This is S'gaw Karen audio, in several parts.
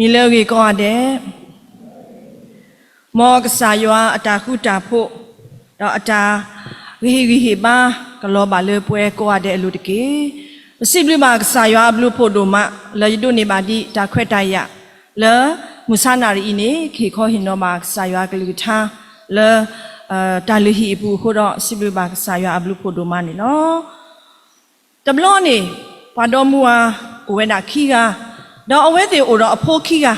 မ့ၢ်လၢအဂ့ၤကိးဂၤဒဲး, မ်ကစၢ်ယွၤအတၢ်ဃူတၢ်ဖိး, ဒီးအတၢ်ကဟ့ၣ်ဂံၢ်ဟ့ၣ်ဘါ ကလီၤဘၣ်လၢပှဲၤကိးဂၤဒဲးအလိၤတက့ၢ်. ပစံးဘျုးဘၣ်ကစၢ်ယွၤအဘျုးဖှိၣ်ဒိၣ်မး လၢယဒိးန့ၢ်ဘၣ်ဒံးတၢ်ခွဲးတၢ်ယာ် လၢမုၢ်ဆါနၣ်ရံၣ်အံၤန့ၣ် ကဟ့ၣ်ခီဟ့ၣ်နီၤဘၣ်ကစၢ်ယွၤကလုၢ်ကထါ လၢ တၢ်လုၢ်ဟံၣ်အပူၤအဃိဒီး စံးဘျုးဘၣ်ကစၢ်ယွၤအဘျုးဖှိၣ်ဒိၣ်မးန့ၣ်လီၤ. တဘျီန့ၣ် ပှၤဒီမါဝၤအိၣ်ဝဲဒၣ်ခံဂၤ, ဒီးအဝဲသ့ၣ်အိၣ်ဒီးအဖိခံဂၤ,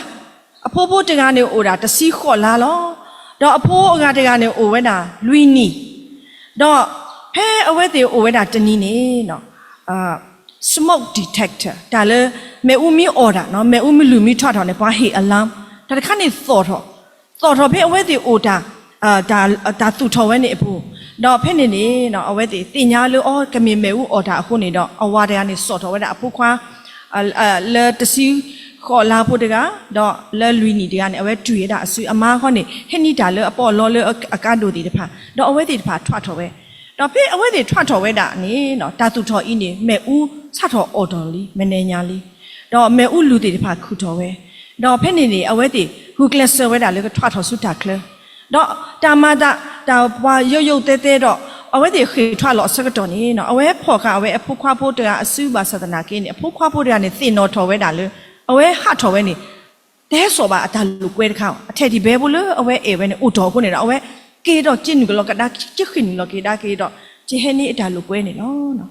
အဖိဖိတဂၤန့ၣ်အိၣ်ဒၣ်တဆံဃိးလါလီၤ. ဒီးအဖိအဂၤတဂၤန့ၣ်အိၣ်ဝဲဒၣ်လွံၢ်နံၣ်, ဒီးဖဲအဝဲသ့ၣ်အိၣ်ဝဲဒၣ်တနံၤန့ၣ် smoke detector တၢ်လၢ မ့ၣ်အူမ့ၢ်အီၣ်တၢ်, မ့ၣ်အူမ့ၢ်လုၢ်မ့ၢ်ထွးထီၣ်န့ၣ် ပှၤဟ့ၣ် alarm တၢ်တခါန့ၣ်သီၣ်ထီၣ်, သီၣ်ထီၣ်ဖဲအဝဲသ့ၣ်အိၣ်တၢ် တၢ်သူၣ်ထီၣ်ဝဲန့ၣ်အပူၤ, ဒီးဖဲန့ၣ်န့ၣ် အဝဲသ့ၣ်သ့ၣ်ညါလၢအီၤ ကမ့ၢ်မ့ၣ်အူအီၣ်တၢ်အဃိန့ၣ်ဒီး အဝၤတဂၤန့ၣ်စိာ်ထီၣ်ဝဲဒၣ်အဖိခွါ လၢတဆံဃိးလါဖိတဂၤ, ဒီးလၢလွံၢ်နံၣ်တဂၤန့ၣ် အဝဲတွံၢ်ဝဲဒၣ်အစု, အမါဃီန့ၣ် ဟဲနံၤတၢ်လၢအပီးအလီလၢအကါဒိၣ်သ့ၣ်တဖၣ်, ဒီးအဝဲသ့ၣ်တဖၣ်ထွးထီၣ်ဝဲ, ဒီးဖဲအဝဲသ့ၣ်ထွးထီၣ်ဝဲဒၣ်န့ၣ် တၢ်သူၣ်ထီၣ်အံၤန့ၣ် မ့ၣ်အူစးထီၣ်အီၣ်တ့ၢ်လံ မဲာ်ညါလံ, ဒီးမ့ၣ်အူလုၢ်သ့ၣ်တဖၣ်ခုၣ်ထီၣ်ဝဲ, ဒီးဖဲန့ၣ်န့ၣ် အဝဲသ့ၣ်ဂုာ်ကျဲးစၢးဝဲဒၣ်လၢကထွးထီၣ်ဆူတၢ်ချၢ, ဒီးတၢ်မၤသး တၢ်ပှၤယိယိသဲသဲဒီး အဝဲသ့ၣ်ဃ့ၢ်ထွးလီၤအဆၢကတီၢ်န့ၣ် အဝဲဖီၣ်ဃာ်အဝဲအဖိခွါဖိတဂၤအစုဘၣ်ဆၣ်သနာ်က့န့ၣ် အဖိခွါဖိတဂၤန့ၣ် သ့ၣ်နီၣ်ထီၣ်ဝဲဒၣ်လၢ အဝဲဟးထီၣ်ဝဲန့ၣ် တဟဲစိာ်ဘၣ်အတၢ်လိာ်ကွဲတခါ, အထဲတံၤဘဲဖိလၢအဝဲအဲၣ်ဝဲန့ၣ် အိၣ်တ့ၢ်အဃိန့ၣ်ဒီး အဝဲက့ၤဒီးက့ၤနုာ်ကလီၤကဒါ, ကဃ့ၢ်နုာ်လီၤက့ၤဒါက့ၤဒီး ကဟဲန့ၢ်အတၢ်လိာ်ကွဲန့ၣ်လီၤ.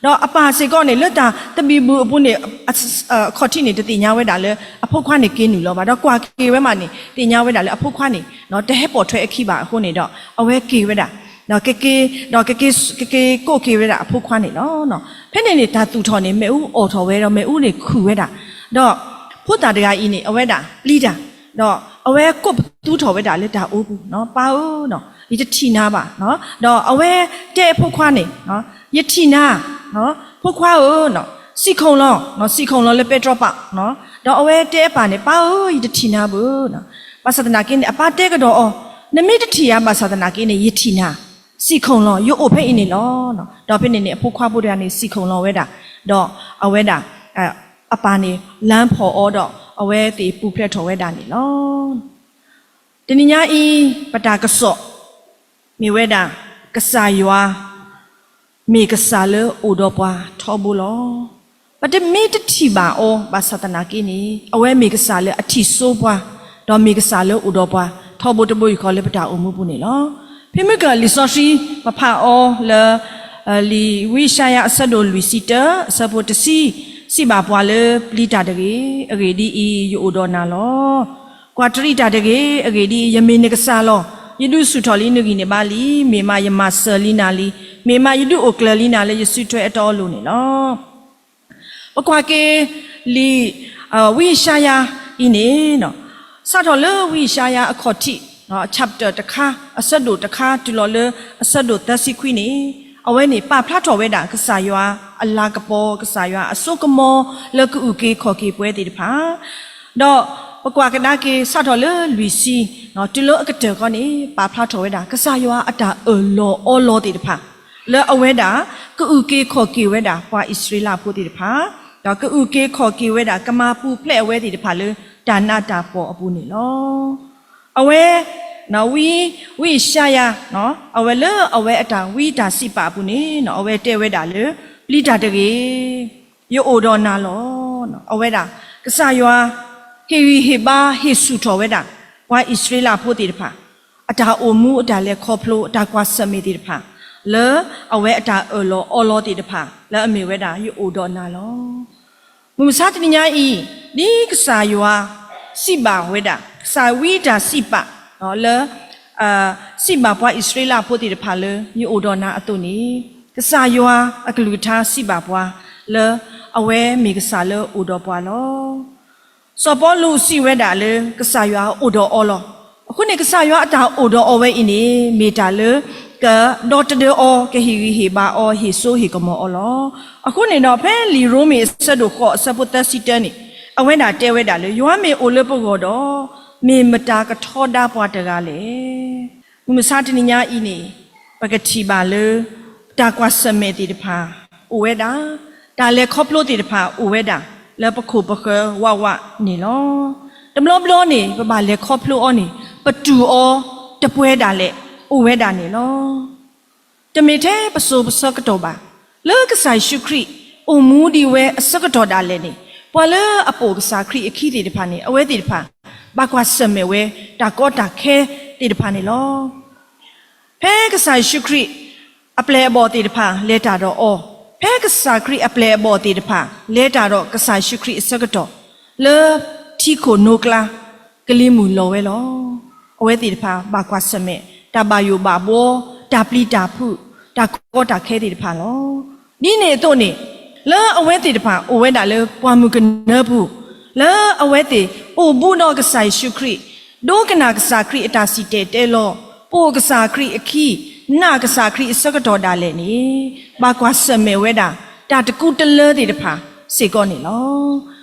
ဒီးအပၢ်စ့ၢ်ကီးန့ၣ် လၢတၢ်သဘံၣ်ဘုၣ်အပူၤန့ၣ် အခီၣ်ထံးန့ၣ် တသ့ၣ်ညါဝဲဒၣ်လၢ အဖိခွါန့ၣ်က့ၤနုာ်လီၤဘၣ်, ဒီးကွၢ်က့ၤဝဲမးန့ၣ် သ့ၣ်ညါဝဲဒၣ်လၢအဖိခွါန့ၣ် တဟဲပိာ်ထွဲအခံဘၣ်အဃိန့ၣ်ဒီး အဝဲက့ၤဝဲဒၣ်, ဒီးကက့ၤ, ဒီးကက့ၤကိးက့ၤဝဲဒၣ်အဖိခွါန့ၣ်လီၤ. ဖဲန့ၣ်န့ၣ် တၢ်သူၣ်ထီၣ်န့ၣ် မ့ၣ်အူအီၣ်ထီၣ်ဝဲဒီး မ့ၣ်အူန့ၣ်ခုၣ်ဝဲဒၣ်, ဒီးဖိသၣ်တဂၤအံၤန့ၣ် အဝဲဒၣ်ပျံၤတၢ်, ဒီးအဝဲကိးပသူထီၣ်ဝဲဒၣ်လၢတၢ်အိပူၤ, ပၢ်ဧၢ, ယတထံၣ်နၤဘၣ်, ဒီးအဝဲတဲအဖိခွါန့ၣ်, ယထံၣ်နၤ, ဖိခွါဧၢ, စံၣ်ခိၣ်လီၤ, စံၣ်ခိၣ်လီၤလၢပဲတြီပာ်, ဒီးအဝဲတဲအပၢ်န့ၣ် ပၢ်ဧၢ, ယတထံၣ်နၤဘၣ်, ဘၣ်ဆၣ်သနာ်က့န့ၣ် အပၢ်တဲကဒီးအီၤ, နမ့ၢ်တထံၣ်ယၤဘၣ်ဆၣ်သနာ်က့န့ၣ် ယထံၣ်နၤ, စံၣ်ခိၣ်လီၤ, ယအိၣ်ဖဲအံၤန့ၣ်လီၤ. ဒီးဖဲန့ၣ်န့ၣ် အဖိခွါဖိတဂၤန့ၣ် စံၣ်ခိၣ်လီၤဝဲဒၣ်, ဒီးအဝဲဒၣ် အပၢ်န့ၣ် လါဖီၣ်အီၤဒီး အဝဲသ့ၣ်ပူၤဖျဲးထီၣ်ဝဲဒၣ်န့ၣ်လီၤ. တနံၤညါအံၤ ပတၢ်ကစီၣ် မ့ၢ်ဝဲဒၣ် ကစၢ်ယွၤ မ့ၢ်ကစၢ်လၢအိၣ်ဒီးပှၤထီဘိလီၤ. ပတမ့ၢ်တထံၣ်ဘၣ်အီၤဘၣ်ဆၣ်သနာ်က့န့ၣ် အဝဲမ့ၢ်ကစၢ်လၢအထံၣ်စိပှၤ, ဒီးမ့ၢ်ကစၢ်လၢအိၣ်ဒီးပှၤထီဘိတဘိယူၢ်ဃီလၢပတၢ်အိၣ်မူပူၤန့ၣ်လီၤ. ဖဲမုၢ်ကလံာ်စီဆှံ ပဖးအီၤလၢ လံာ်ဝံယၡါယၤအဆၢဒိၣ်လွံၢ်ဆံတၢ အဆၢဖိတဆံ, စံးဘၣ်ပှၤလၢပျံၤတၢ်တဂ့ၤ, အဂ့ၢ်ဒ်အံၤ, ယအိၣ်ဒီးနၤလီၤ. ကွၢ်တရံးတၢ်တဂ့ၤ, အဂ့ၢ်ဒ်အံၤ, ယမ့ၢ်နကစၢ်လီၤ. ယဒုးဆူၣ်ထီၣ်လံနဂံၢ်နဘါလံ, မ့ၢ်မးယမၤစၢၤလံနၤလံ, မ့ၢ်မးယဒုးအိၣ်ကျၢၤလံနၤလၢယစုထွဲအတီအလိၤန့ၣ်လီၤ. ပကွၢ်က့ၤလံာ် ဝံယၡါယၤအံၤန့ၣ် စးထီၣ်လၢဝံယၡါယၤအခီၣ်ထံး chapter တခါ, အဆၢဒိၣ်တခါ တုၤလီၤလၢအဆၢဒိၣ်သၢဆံခွံန့ၣ်, အဝဲန့ၣ်ပာ်ဖျါထီၣ်ဝဲဒၣ် ကစၢ်ယွၤအလၤကပီၤ, ကစၢ်ယွၤအစိကမီၤလၢကအုၣ်က့ၤခီၣ်က့ၤပှၤသ့ၣ်တဖၣ် ဒီးပကွၢ်ကဒါက့ၤ စးထီၣ်လၢလွံၢ်ဆံ တုၤလၢအကတၢၢ်ခီန့ၣ် ပာ်ဖျါထီၣ်ဝဲဒၣ် ကစၢ်ယွၤအတၢ်အၢၣ်လီၤအီလီၤသ့ၣ်တဖၣ် လၢအဝဲဒၣ် ကအုၣ်က့ၤခီၣ်က့ၤဝဲဒၣ် ပှၤအံၣ်စရ့လးဖိသ့ၣ်တဖၣ်, ဒီးကအုၣ်က့ၤခီၣ်က့ၤဝဲဒၣ် ကမၤပူၤဖျဲးအဝဲသ့ၣ်တဖၣ်လၢ တၢ်နးတၢ်ဖှီၣ်အပူၤန့ၣ်လီၤ. အဝဲ ဝံယၡါယၤ အဝဲလၢအဝဲအတၢ်ဝံတၢ်စံးပာ်အပူၤန့ၣ် အဝဲတဲဝဲဒၣ်လၢ ပျံၤတၢ်တဂ့ၤ, ယအိၣ်ဒီးနၤလီၤ. အဝဲဒၣ် ကစၢ်ယွၤ ဟ့ၣ်ဂံၢ်ဟ့ၣ်ဘါဟ့ၣ်ဆူၣ်ထီၣ်ဝဲဒၣ် ပှၤအံၣ်စရ့လးဖိသ့ၣ်တဖၣ် အတၢ်အိၣ်မူအတၢ်လဲၤခီဖျိ အတၢ်ကွၢ်ဆၢၣ်မဲာ်သ့ၣ်တဖၣ် လၢအဝဲအတၢ်အၢၣ်လီၤအီလီၤသ့ၣ်တဖၣ် လၢအမ့ၢ်ဝဲဒၣ် ယအိၣ်ဒီးနၤလီၤ. မုၢ်မဆါတနံၤညါအံၤ ဒ်ကစၢ်ယွၤ စံးဘၣ်ဝဲဒၣ် ကစၢ်ဝံတၢ်စံးပာ် လၢ စံးဘၣ်ပှၤအံၣ်စရ့လးဖိသ့ၣ်တဖၣ်လၢ ယအိၣ်ဒီးနၤအသိးန့ၣ် ကစၢ်ယွၤအကလုၢ်ကထါစံးဘၣ်ပှၤ လၢအဝဲမ့ၢ်ကစၢ်လၢအိၣ်ဒီးပှၤလီၤ. စီၤပီလူးစံးဝဲဒၣ်လၢ ကစၢ်ယွၤအိၣ်ဒီးအီၤလီၤ. အဃိန့ၣ် ကစၢ်ယွၤအတၢ်အိၣ်ဒီးအီၤဝဲအံၤန့ၣ် မ့ၢ်တၢ်လၢ ကဒီသဒၢအီၤ ကဟ့ၣ်ဂံၢ်ဟ့ၣ်ဘါအီၤ ဟ့ၣ်စိဟ့ၣ်ကမီၤအီၤလီၤ. အဃိန့ၣ်ဒီး ဖဲလံာ်ရိမ့ၤအဆၢဒိၣ်ဃိးအဆၢဖိသၢဆံတၢန့ၣ် အဝဲဒၣ်တဲဝဲဒၣ်လၢ ယွၤမ့ၢ်အိၣ်လၢပဂီၢ်ဒီး မ့ၢ်မတၤကထီဒါပှၤတဂၤလဲၣ်. မုၢ်မဆါတနံၤညါအံၤန့ၣ် ပကထံၣ်ဘၣ်လၢ တၢ်ကွၢ်ဆၢၣ်မဲာ်သ့ၣ်တဖၣ် အိၣ်ဝဲဒၣ်, တၢ်လဲၤခီဖျိသ့ၣ်တဖၣ်အိၣ်ဝဲဒၣ် လၢပခိၣ်ပဃၢၤဝးဝးန့ၣ်လီၤ. တဘျီဘျီန့ၣ် ပဘၣ်လဲၤခီဖျိအီၤန့ၣ် ပတူၢ်အီၤတပှဲၤဒၣ်လဲာ် အိၣ်ဝဲဒၣ်န့ၣ်လီၤ. တမ့ၢ်ထဲပစိၤပဆၢကတီၢ်ဘၣ်, လၢကစၢ်ယ့ၣ်ၡူးခရံာ်အိၣ်မူဒံးဝဲအဆၢကတီၢ်ဒၣ်လဲာ်န့ၣ်, ပှၤလၢအပိာ်ကစၢ်ခရံာ်အခံသ့ၣ်တဖၣ်န့ၣ် အဝဲသ့ၣ်တဖၣ် ဘၣ်ကွၢ်ဆၢၣ်မဲာ်ဝဲတၢ်ကီတၢ်ခဲသ့ၣ်တဖၣ်န့ၣ်လီၤ. ဖဲကစၢ်ယ့ၣ်ၡူးခရံာ်အပျဲၢ်အဘီၣ်သ့ၣ်တဖၣ်လဲၤတၢ်ဒီးအီၤ, ဖဲကစၢ်ခရံာ်အပျဲၢ်အဘီၣ်သ့ၣ်တဖၣ်လဲၤတၢ်ဒီးကစၢ်ယ့ၣ်ၡူးခရံာ်အဆၢကတီၢ်, လၢထံခိၣ်နိကျါ ကလံၤမုၢ်လီၤဝဲလီၤ. အဝဲသ့ၣ်တဖၣ်ဘၣ်ကွၢ်ဆၢၣ်မဲာ် တၢ်ဘၣ်ယိၣ်ဘၣ်ဘှီ, တၢ်ပျံၤတၢ်ဖုး, တၢ်ကီတၢ်ခဲသ့ၣ်တဖၣ်လီၤ. ဒ်န့ၣ်အသိးန့ၣ်, လၢအဝဲသ့ၣ်တဖၣ်အိၣ်ဝဲဒၣ်လၢပှၢ်မုၢ်ကနၢပူၤ, လၢအဝဲသ့ၣ်အိၣ်ဘူးဒီးကစၢ်ယ့ၣ်ၡူးခရံာ်, ဒိကနၣ်ကစၢ်ခရံာ်အတၢ်စံၣ်တဲၤတဲလီၤ, ပိာ်ကစၢ်ခရံာ်အခံ, နာ်ကစၢ်ခရံာ်အဆၢကတီၢ်ဒၣ်လဲာ်န့ၣ်, ဘၣ်ကွၢ်ဆၢၣ်မဲာ်ဝဲဒၣ် တၢ်တကူတလၢသ့ၣ်တဖၣ်စ့ၢ်ကီးန့ၣ်လီၤ.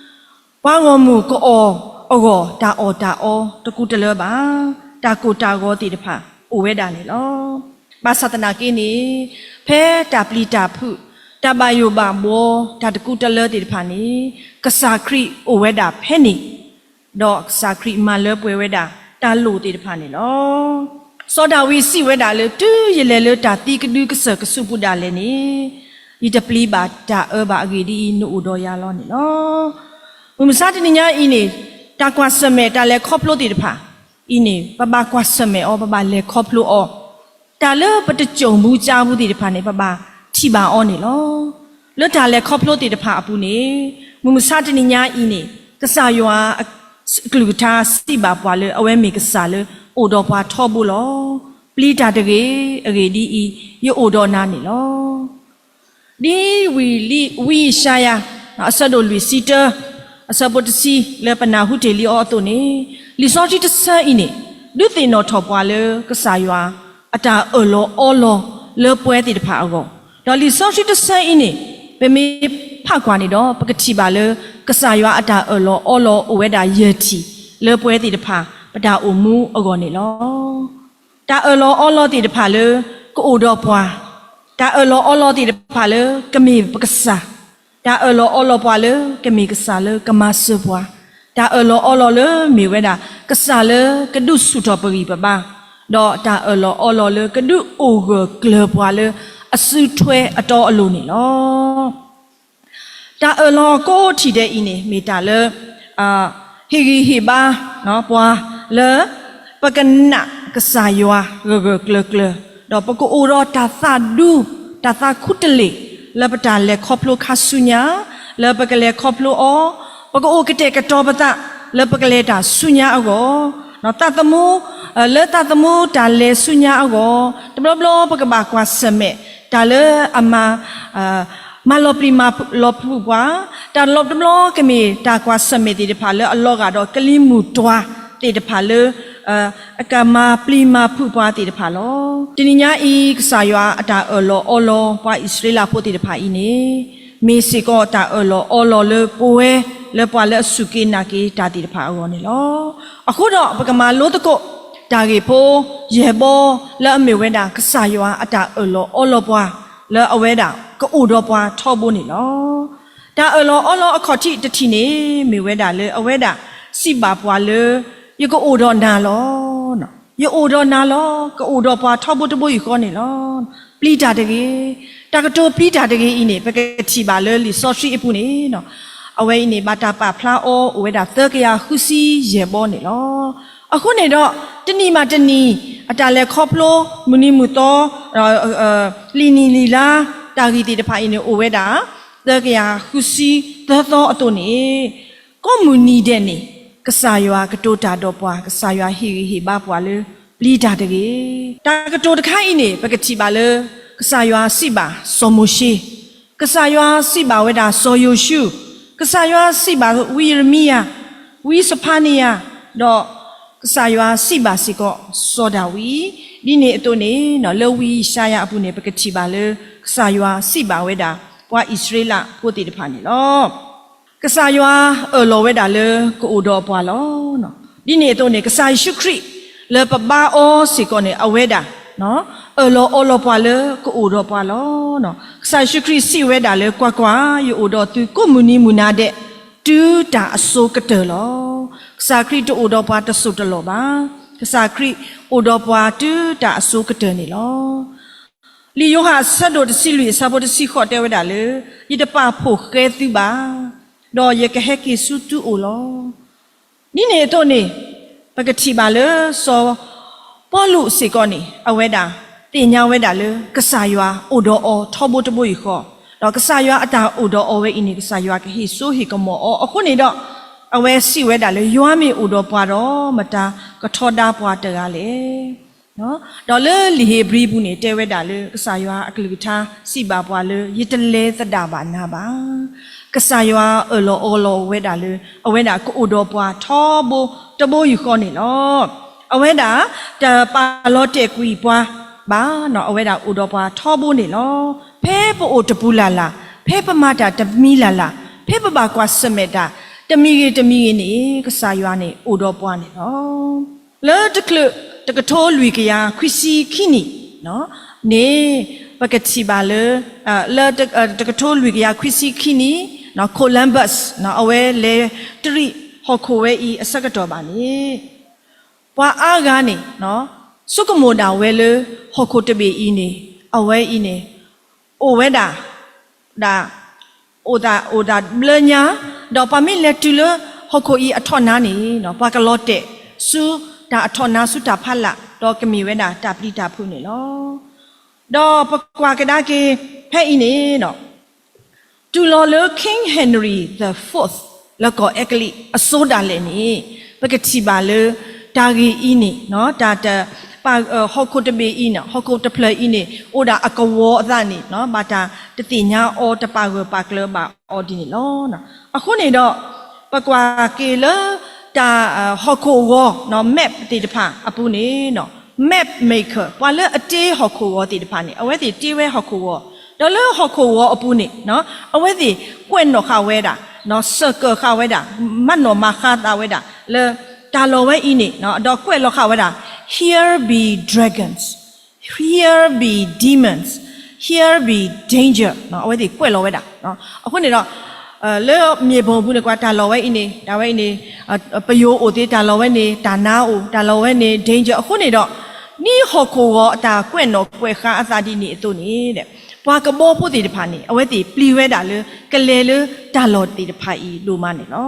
ပှၤဂီၢ်မုၢ်ကအီၣ်အဂီၢ် တၢ်အီၣ်တၢ်အီတကူတလၢဘၣ်, တၢ်ကိၢ်တၢ်ဂီၤသ့ၣ်တဖၣ်အိၣ်ဝဲဒၣ်န့ၣ်လီၤ. ဘၣ်ဆၣ်သနာ်က့န့ၣ်, ဖဲတၢ်ပျံၤတၢ်ဖုး, တၢ်ဘၣ်ယိၣ်ဘၣ်ဘှီ, တၢ်တကူတလၢသ့ၣ်တဖၣ်န့ၣ်, ကစၢ်ခရံာ်အိၣ်ဝဲဒၣ်ဖဲန့ၣ်, ဒီးကစၢ်ခရံာ်မၤလၢပှဲၤဝဲဒၣ်တၢ်လိၣ်သ့ၣ်တဖၣ်န့ၣ်လီၤ. စီၤဒၤဝံးစံးဝဲဒၣ်လၢ တုၤယလဲၤလၢတၢ်သံကဒုကစၢၢ်ကဆူးပူၤဒၣ်လဲာ်န့ၣ်, ယတပျံၤဘၣ်တၢ်အၢဘၣ်, အဂ့ၢ်ဒ်အံၤ, နအိၣ်ဒီးယၤလီၤန့ၣ်လီၤ. မုၢ်မဆါတနံၤညါအံၤန့ၣ်, တၢ်ကွၢ်ဆၢၣ်မဲာ်တၢ်လဲၤခီဖျိသ့ၣ်တဖၣ်အံၤန့ၣ်, ပဘၣ်ကွၢ်ဆၢၣ်မဲာ်အီၤ, ပဘၣ်လဲၤခီဖျိအီၤ, တၢ်လၢပတစိၢ်ဘူးကၠါဘူးသ့ၣ်တဖၣ်န့ၣ် ပဘၣ်ထံၣ်ဘၣ်အီၤန့ၣ်လီၤ. လၢတၢ်လဲၤခီဖျိသ့ၣ်တဖၣ်အပူၤန့ၣ်, မုၢ်မဆါတနံၤညါအံၤန့ၣ်, ကစၢ်ယွၤအကလုၢ်ကထါစံးဘၣ်ပှၤလၢ အဝဲမ့ၢ်ကစၢ်လၢအိၣ်ဒီးပှၤထီဘိလီၤ. ပျံၤတၢ်တဂ့ၤ, အဂ့ၢ်ဒ်အံၤ, ယအိၣ်ဒီးနၤန့ၣ်လီၤ. ဒ်ဝံယၡါယၤ အဆၢဒိၣ်လွံၢ်ဆံတၢ အဆၢဖိတဆံ လၢပနၢ်ဟူတ့ၢ်လံအီၤအသိးန့ၣ်, လံာ်စီဆှံတဆၢအံၤန့ၣ် ဒုးသ့ၣ်နီၣ်ထီၣ်ပှၤလၢကစၢ်ယွၤအတၢ်အၢၣ်လီၤအီလီၤလၢပှၤသ့ၣ်တဖၣ်အဂီၢ်, ဒီးလံာ်စီဆှံတဆၢအံၤန့ၣ် ပမ့ၢ်ဖးကွၢ်န့ၣ်ဒီး ပကထံၣ်ဘၣ်လၢ ကစၢ်ယွၤအတၢ်အၢၣ်လီၤအီလီၤအိၣ်ဝဲဒၣ်ယဲၢ်ထံၣ် လၢပှၤသ့ၣ်တဖၣ် ပတၢ်အိၣ်မူအဂီၢ်န့ၣ်လီၤ. တၢ်အၢၣ်လီၤအီလီၤသ့ၣ်တဖၣ်လၢ ကအိၣ်ဒီးပှၤ, တၢ်အၢၣ်လီၤအီလီၤသ့ၣ်တဖၣ်လၢ ကမ့ၢ်ပကစၢ်, တၢ်အၢၣ်လီၤအီလီၤပှၤလၢ ကမ့ၢ်ကစၢ်လၢကမၤစၢၤပှၤ, တၢ်အၢၣ်လီၤအီလီၤလၢမ့ၢ်ဝဲဒၣ် ကစၢ်လၢကဒုးဆူၣ်ထီၣ်ပဂံၢ်ပဘါ, ဒီးတၢ်အၢၣ်လီၤအီလီၤလၢကဒုးအိၣ်ဂၢၢ်ကျၢၤပှၤလၢအစုထွဲအတီအလိၤန့ၣ်လီၤ. တၢ်အၢၣ်လီၤကိးထံၣ်ဒဲးအံၤန့ၣ် မ့ၢ်တၢ်လၢ ဟ့ၣ်ဂံၢ်ဟ့ၣ်ဘါ ပှၤလၢ ပကနာ်ကစၢ်ယွၤဂၢၢ်ဂၢၢ်ကျၢၤကျၢၤ, ဒီးပကအိၣ်ဒီးတၢ်သးဒူ တၢ်သးခူတလ့ၢ် လၢပတၢ်လဲၤခီဖျိခါဆူညါ လၢပကလဲၤခီဖျိအီၤ, ပကအိၣ်ကတဲာ်ကတီၤပသး လၢပကလဲၤတၢ်ဆူညါအဂီၢ်, သးသမူ လၢသးသမူတၢ်လဲၤဆူညါအဂီၢ်, တဘျီဘျီပကဘၣ်ကွၢ်ဆၢၣ်မဲာ် တၢ်လၢအမၤ မၤလီၤပျံၤမၤလီၤဖုးပှၤ, တၢ်လီၤတဘျီကမ့ၢ်တၢ်ကွၢ်ဆၢၣ်မဲာ်သ့ၣ်တဖၣ်လၢအလီၤဂာ်ဒီးကလံၤမုၢ်တွၤသ့ၣ်တဖၣ်လၢ အကမၤပျံၤမၤဖုးပှၤသ့ၣ်တဖၣ်လီၤ. တနံၤညါအံၤ ကစၢ်ယွၤအတၢ်အၢၣ်လီၤအီလီၤပှၤအံၣ်စရ့လးဖိသ့ၣ်တဖၣ်အံၤန့ၣ် မ့ၢ်စ့ၢ်ကီးတၢ်အၢၣ်လီၤအီလီၤလၢပဝဲ လၢပှၤလၢအစူၢ်က့ၤနာ်က့ၤတၢ်သ့ၣ်တဖၣ်အဂီၢ်န့ၣ်လီၤ. အဃိဒီးပကမၤလိသကိး တၢ်ဂ့ၢ်ဖိယဲၢ်ဘီ လၢအမ့ၢ်ဝဲဒၣ် ကစၢ်ယွၤအတၢ်အၢၣ်လီၤအီလီၤပှၤ လၢအဝဲဒၣ်ကအိၣ်ဒီးပှၤထီဘိန့ၣ်လီၤ. တၢ်အၢၣ်လီၤအီလီၤအခီၣ်ထံးတထံၣ်န့ၣ် မ့ၢ်ဝဲဒၣ်လၢအဝဲဒၣ်စံးဘၣ်ပှၤလၢ ယကအိၣ်ဒီးနၤလီၤ. ယအိၣ်ဒီးနၤလီၤ. ကအိၣ်ဒီးပှၤထီဘိတဘိယူၢ်ဃီန့ၣ်လီၤ. ပျံၤတၢ်တဂ့ၤ. တၢ်ကတိၤပျံၤတၢ်တဂ့ၤအံၤန့ၣ် ပကထံၣ်ဘၣ်လၢလံာ်စီဆှံအပူၤန့ၣ် အဝဲအံၤန့ၣ် ဘၣ်တၢ်ပာ်ဖျါအီၤအိၣ်ဝဲဒၣ်သၢကယၤဃုဆံယဲၢ်ဘီန့ၣ်လီၤ. အဃိန့ၣ်ဒီး တနံၣ်မးတနံၣ် အတၢ်လဲၤခီဖျိမုၢ်နံၤမုၢ်သီ လံာ်နံၣ်လံာ်လါ တၢ်ဂ့ၢ်သ့ၣ်တဖၣ်အံၤန့ၣ် အိၣ်ဝဲဒၣ် သၢကယၤဃုဆံသၢသီအသိးန့ၣ် ကိးမုၢ်နံၤဒဲးန့ၣ် ကစၢ်ယွၤကတိၤတၢ်ဒီးပှၤ, ကစၢ်ယွၤဟ့ၣ်ဂံၢ်ဟ့ၣ်ဘါပှၤလၢ ပျံၤတၢ်တဂ့ၤ. တၢ်ကတိၤတခါအံၤန့ၣ် ပကထံၣ်ဘၣ်လၢ ကစၢ်ယွၤစံးဘၣ်စီၤမိၤၡ့, ကစၢ်ယွၤစံးဘၣ်ဝဲဒၣ်စီၤယိၤၡူး, ကစၢ်ယွၤစံးဘၣ်ဝံယံးရမံယၤ, ဝံစဖါနယၤ, ဒီးကစၢ်ယွၤစံးဘၣ်စ့ၢ်ကီးစီၤဒၤဝံး, ဒ်န့ၣ်အသိးန့ၣ် လၢဝံယၡါယၤအပူၤန့ၣ် ပကထံၣ်ဘၣ်လၢ ကစၢ်ယွၤစံးဘၣ်ဝဲဒၣ် ပှၤအံၣ်စရ့လးဖိသ့ၣ်တဖၣ်န့ၣ်လီၤ. ကစၢ်ယွၤအၢၣ်လီၤဝဲဒၣ်လၢကအိၣ်ဒီးပှၤလီၤ. ဒ်န့ၣ်အသိးန့ၣ် ကစၢ်ယ့ၣ်ၡူးခရံာ်လၢပဘါအီၤစ့ၢ်ကီးန့ၣ် အဝဲဒၣ် အၢၣ်လီၤအီလီၤပှၤလၢကအိၣ်ဒီးပှၤလီၤ. ကစၢ်ယ့ၣ်ၡူးခရံာ်စံးဝဲဒၣ်လၢ ကွၢ်ကွၢ်, ယအိၣ်ဒီးသုကိးမုၢ်နံၤမုၢ်နၤဒဲး တုၤတၢ်အစိၤကတၢၢ်လီၤ. ကစၢ်ခရံာ်တအိၣ်ဒီးပှၤတစိၢ်တလီၢ်ဘၣ်. ကစၢ်ခရံာ်အိၣ်ဒီးပှၤတုၤတၢ်အစိၤကတၢၢ်န့ၣ်လီၤ. လံာ်ယိၤဟၣ်အဆၢဒိၣ်တဆံလွံၢ်အဆၢဖိတဆံဃိးတဲဝဲဒၣ်လၢ ယတပာ်ဖှိၣ်ဃဲသုဘၣ်, ဒီးယကဟဲက့ၤဆူသုအိၣ်လီၤ. ဒ်န့ၣ်အသိးန့ၣ် ပကထံၣ်ဘၣ်လၢ စီၤပီလူးစ့ၢ်ကီးန့ၣ် အဝဲဒၣ်သ့ၣ်ညါဝဲဒၣ်လၢ ကစၢ်ယွၤအိၣ်ဒီးအီၤထီဘိတဘိယူၢ်ဃီ, ဒီးကစၢ်ယွၤအတၢ်အိၣ်ဒီးအီၤဝဲအံၤန့ၣ် ကစၢ်ယွၤကဟ့ၣ်စိဟ့ၣ်ကမီၤအီၤအဃိန့ၣ်ဒီး အဝဲစံးဝဲဒၣ်လၢ ယွၤမ့ၢ်အိၣ်ဒီးပှၤဒီး မတၤကထီဒါပှၤတဂၤလဲၣ်. ဒီးလၢလံာ်ဧ့ၤဘြံၤပူၤန့ၣ် တဲဝဲဒၣ်လၢ ကစၢ်ယွၤအကလုၢ်ကထါစံးဘၣ်ပှၤလၢ ယတလဲၤသဒၣ်ဘၣ်နၤဘၣ်. ကစၢ်ယွၤအၢၣ်လီၤအီလီၤဝဲဒၣ်လၢ အဝဲဒၣ်ကအိၣ်ဒီးပှၤထီဘိတဘိယူၢ်ဃီန့ၣ်လီၤ. အဝဲဒၣ်တပာ်လီၤတဲာ်ကွံာ်ပှၤဘၣ်, အဝဲဒၣ်အိၣ်ဒီးပှၤထီဘိန့ၣ်လီၤ. ဖဲပအိၣ်တပူၤလၢ်လၢ်, ဖဲပမၤတၢ်တမံၤလၢ်လၢ်, ဖဲပဘၣ်ကွၢ်ဆၢၣ်မဲာ်တၢ် တမံၤဂ့ၤတမံၤဂ့ၤန့ၣ် ကစၢ်ယွၤန့ၣ်အိၣ်ဒီးပှၤန့ၣ်လီၤ. လၢတချုးတကထိလွံၢ်ကယၤခွံဆံခံနံၣ်န့ၣ် ပကထံၣ်ဘၣ်လၢ လၢ တကထိလွံၢ်ကယၤခွံဆံခံနံၣ် Columbus အဝဲလဲၤတရံးဟီၣ်ခိၣ်ဝဲအံၤအဆၢကတီၢ်ဘၣ်န့ၣ် ပှၤအါဂၤန့ၣ် ဆိကမိၣ်ဒၣ်ဝဲလၢ ဟီၣ်ခိၣ်တဘ့ၣ်အံၤန့ၣ် အဝဲအံၤန့ၣ် အိၣ်ဝဲဒၣ် ဒၣ် အိၣ်သး အိၣ်သးဘျၢညါ, ဒီးပှၤမ့ၢ်လဲၤတုၤလၢဟီၣ်ခိၣ်အံၤအထီၣ်နါန့ၣ် ပှၤကလီၤတဲာ်ဆူတၢ်အထီၣ်နါဆူတၢ်ဖးလၢ် ဒီးကမ့ၢ်ဝဲဒၣ်တၢ်ပျံၤတၢ်ဖုးန့ၣ်လီၤ. ဒီးပကွၢ်ကဒါက့ၤဖဲအံၤန့ၣ် တုၤလီၤလၢ King Henry the Fourth လၢကီၢ်အဲကလံးအစိၤဒၣ်လဲာ်န့ၣ် ပကထံၣ်ဘၣ်လၢ တၢ်ဂ့ၢ်အံၤန့ၣ် တၢ်တ ဟီၣ်ခိၣ်တဘ့ၣ်အံၤန့ၣ် ဟီၣ်ခိၣ်တဖျၢၣ်အံၤန့ၣ် အိၣ်ဒၣ်အကဝီၤအသးန့ၣ် ဘၣ်တၢ်တသ့ၣ်ညါအီၤ တပာ်ဂၢၢ်ပာ်ကျၢၤဘၣ်အီၤဒ်န့ၣ်လီၤ. အဃိန့ၣ်ဒီး ပကွၢ်က့ၤလၢ တၢ် ဟီၣ်ခိၣ်ဂီၤ map သ့ၣ်တဖၣ်အပူၤန့ၣ် map maker ပှၤလၢအတ့ဟီၣ်ခိၣ်ဂီၤသ့ၣ်တဖၣ်န့ၣ် အဝဲသ့ၣ်တ့ဝဲဟီၣ်ခိၣ်ဂီၤ, ဒီးလၢဟီၣ်ခိၣ်ဂီၤအပူၤန့ၣ် အဝဲသ့ၣ်ကွဲးနီၣ်ဃာ်ဝဲဒၣ် စၢၢ်ကၢၣ်ဃာ်ဝဲဒၣ် မၤနီၣ်မၤဃါသးဝဲဒၣ်လၢ တၢ်လီၢ်ဝဲအံၤန့ၣ် ဒီးကွဲးလီၤဃာ်ဝဲဒၣ် Here be dragons, here be demons, here be danger အဝဲသ့ၣ်ကွဲးလီၤဝဲဒၣ်. အဃိန့ၣ်ဒီး လၢမ့ၢ်ဘီၣ်ပူၤန့ၣ် ကွၢ်တၢ်လီၢ်ဝဲအံၤန့ၣ် တၢ်ဝဲအံၤန့ၣ် ပယိၤအိၣ်သ့ တၢ်လီၢ်ဝဲန့ၣ် တၢ်နါအိၣ် တၢ်လီၢ်ဝဲန့ၣ် danger အဃိန့ၣ်ဒီး ဒ်ဟီၣ်ခိၣ်ဂီၤအတၢ်ကွဲးနီၣ်ကွဲးဃါအသးဒ်န့ၣ်အသိးန့ၣ် ပှၤကဘီဖိသ့ၣ်တဖၣ်န့ၣ် အဝဲသ့ၣ်ပျံၤဝဲဒၣ်လၢ ကလဲၤလၢတၢ်လီၢ်သ့ၣ်တဖၣ်အံၤဒိၣ်မးန့ၣ်လီၤ.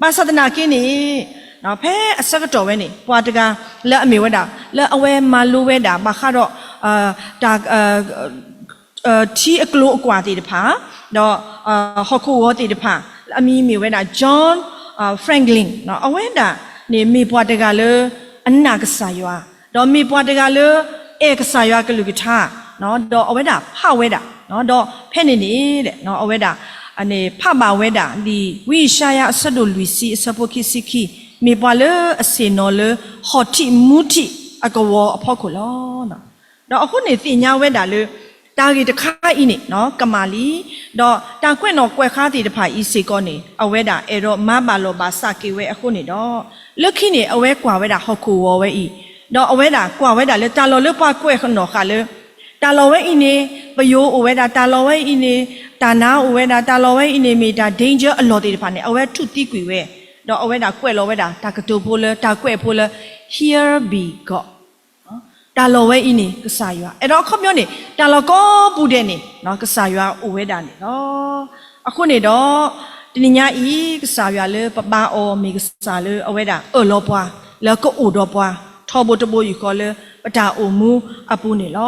ဘၣ်ဆၣ်သနာ်က့န့ၣ် ဖဲအဆၢကတီၢ်ဝဲန့ၣ် ပှၤတဂၤလၢအမ့ၢ်ဝဲဒၣ် လၢအဝဲမၤလိဝဲဒၣ် ဘၣ်ဃးဒီး တၢ် ထံအကျိၤအကွာ်သ့ၣ်တဖၣ် ဒီး ဟီၣ်ခိၣ်ဂီၤသ့ၣ်တဖၣ် အမံၤမ့ၢ်ဝဲဒၣ် John Franklin အဝဲဒၣ်န့ၣ်မ့ၢ်ပှၤတဂၤလၢ အနာ်ကစၢ်ယွၤ ဒီးမ့ၢ်ပှၤတဂၤလၢ အဲၣ်ကစၢ်ယွၤကလုၢ်ကထါ ဒီးအဝဲဒၣ်ဖးဝဲဒၣ် ဒီးဖဲန့ၣ်န့ၣ် အဝဲဒၣ် ဖးဘၣ်ဝဲဒၣ်လံာ်ဝံယၡါယၤအဆၢဒိၣ်လွံၢ်ဆံအဆၢဖိခံဆံခံ မ့ၢ်ပှၤလၢအဆ့ၣ်နီၤလၢ ဟီၣ်ထံးမူထံးအကဝီၤအဖီခိၣ်လီၤ. ဒီးအဃိန့ၣ်သ့ၣ်ညါဝဲဒၣ်လၢ တၢ်ဂ့ၢ်တခါအံၤန့ၣ် ကမၣ်လံ, ဒီးတၢ်ကွဲးနီၣ်ကွဲးဃါသ့ၣ်တဖၣ်အံၤစ့ၢ်ကီးန့ၣ် အဝဲဒၣ်အဲၣ်ဒိးမၤဘၣ်လိာ်ဘၣ်စးက့ၤဝဲအဃိန့ၣ်ဒီး လၢခံန့ၣ် အဝဲကွၢ်ဝဲဒၣ်ဟီၣ်ခိၣ်ဂီၤဝဲအံၤ, ဒီးအဝဲဒၣ်ကွၢ်ဝဲဒၣ်လၢတၢ်လီၢ်လၢပှၤကွဲးနီၣ်ဃာ်လၢ တၢ်လီၢ်ဝဲအံၤန့ၣ် ပယိၤအိၣ်ဝဲဒၣ် တၢ်လီၢ်ဝဲအံၤန့ၣ် တၢ်နါအိၣ်ဝဲဒၣ် တၢ်လီၢ်ဝဲအံၤန့ၣ် မ့ၢ်တၢ် danger အလီၢ်သ့ၣ်တဖၣ်န့ၣ် အဝဲထူၣ်သံကွံာ်ဝဲ, ဒီးအဝဲဒၣ်ကွဲးလီၤဝဲဒၣ် တၢ်ကတိၤဖိလၢ တၢ်ကွဲးဖိလၢ Here be God တၢ်လီၢ်ဝဲအံၤန့ၣ် ကစၢ်ယွၤ အဲၣ်ဒိးအခီပညီန့ၣ် တၢ်လီၢ်ကိးပူၤဒဲးန့ၣ် ကစၢ်ယွၤအိၣ်ဝဲဒၣ်န့ၣ်လီၤ. အဃိန့ၣ်ဒီး တနံၤညါအံၤ ကစၢ်ယွၤလၢပဘါအီၤမ့ၢ်ကစၢ်လၢအဝဲဒၣ်အၢၣ်လီၤပှၤ လၢကအိၣ်ဒီးပှၤ ထီဘိတဘိယူၢ်ဃီလၢပတၢ်အိၣ်မူအပူၤန့ၣ်လီ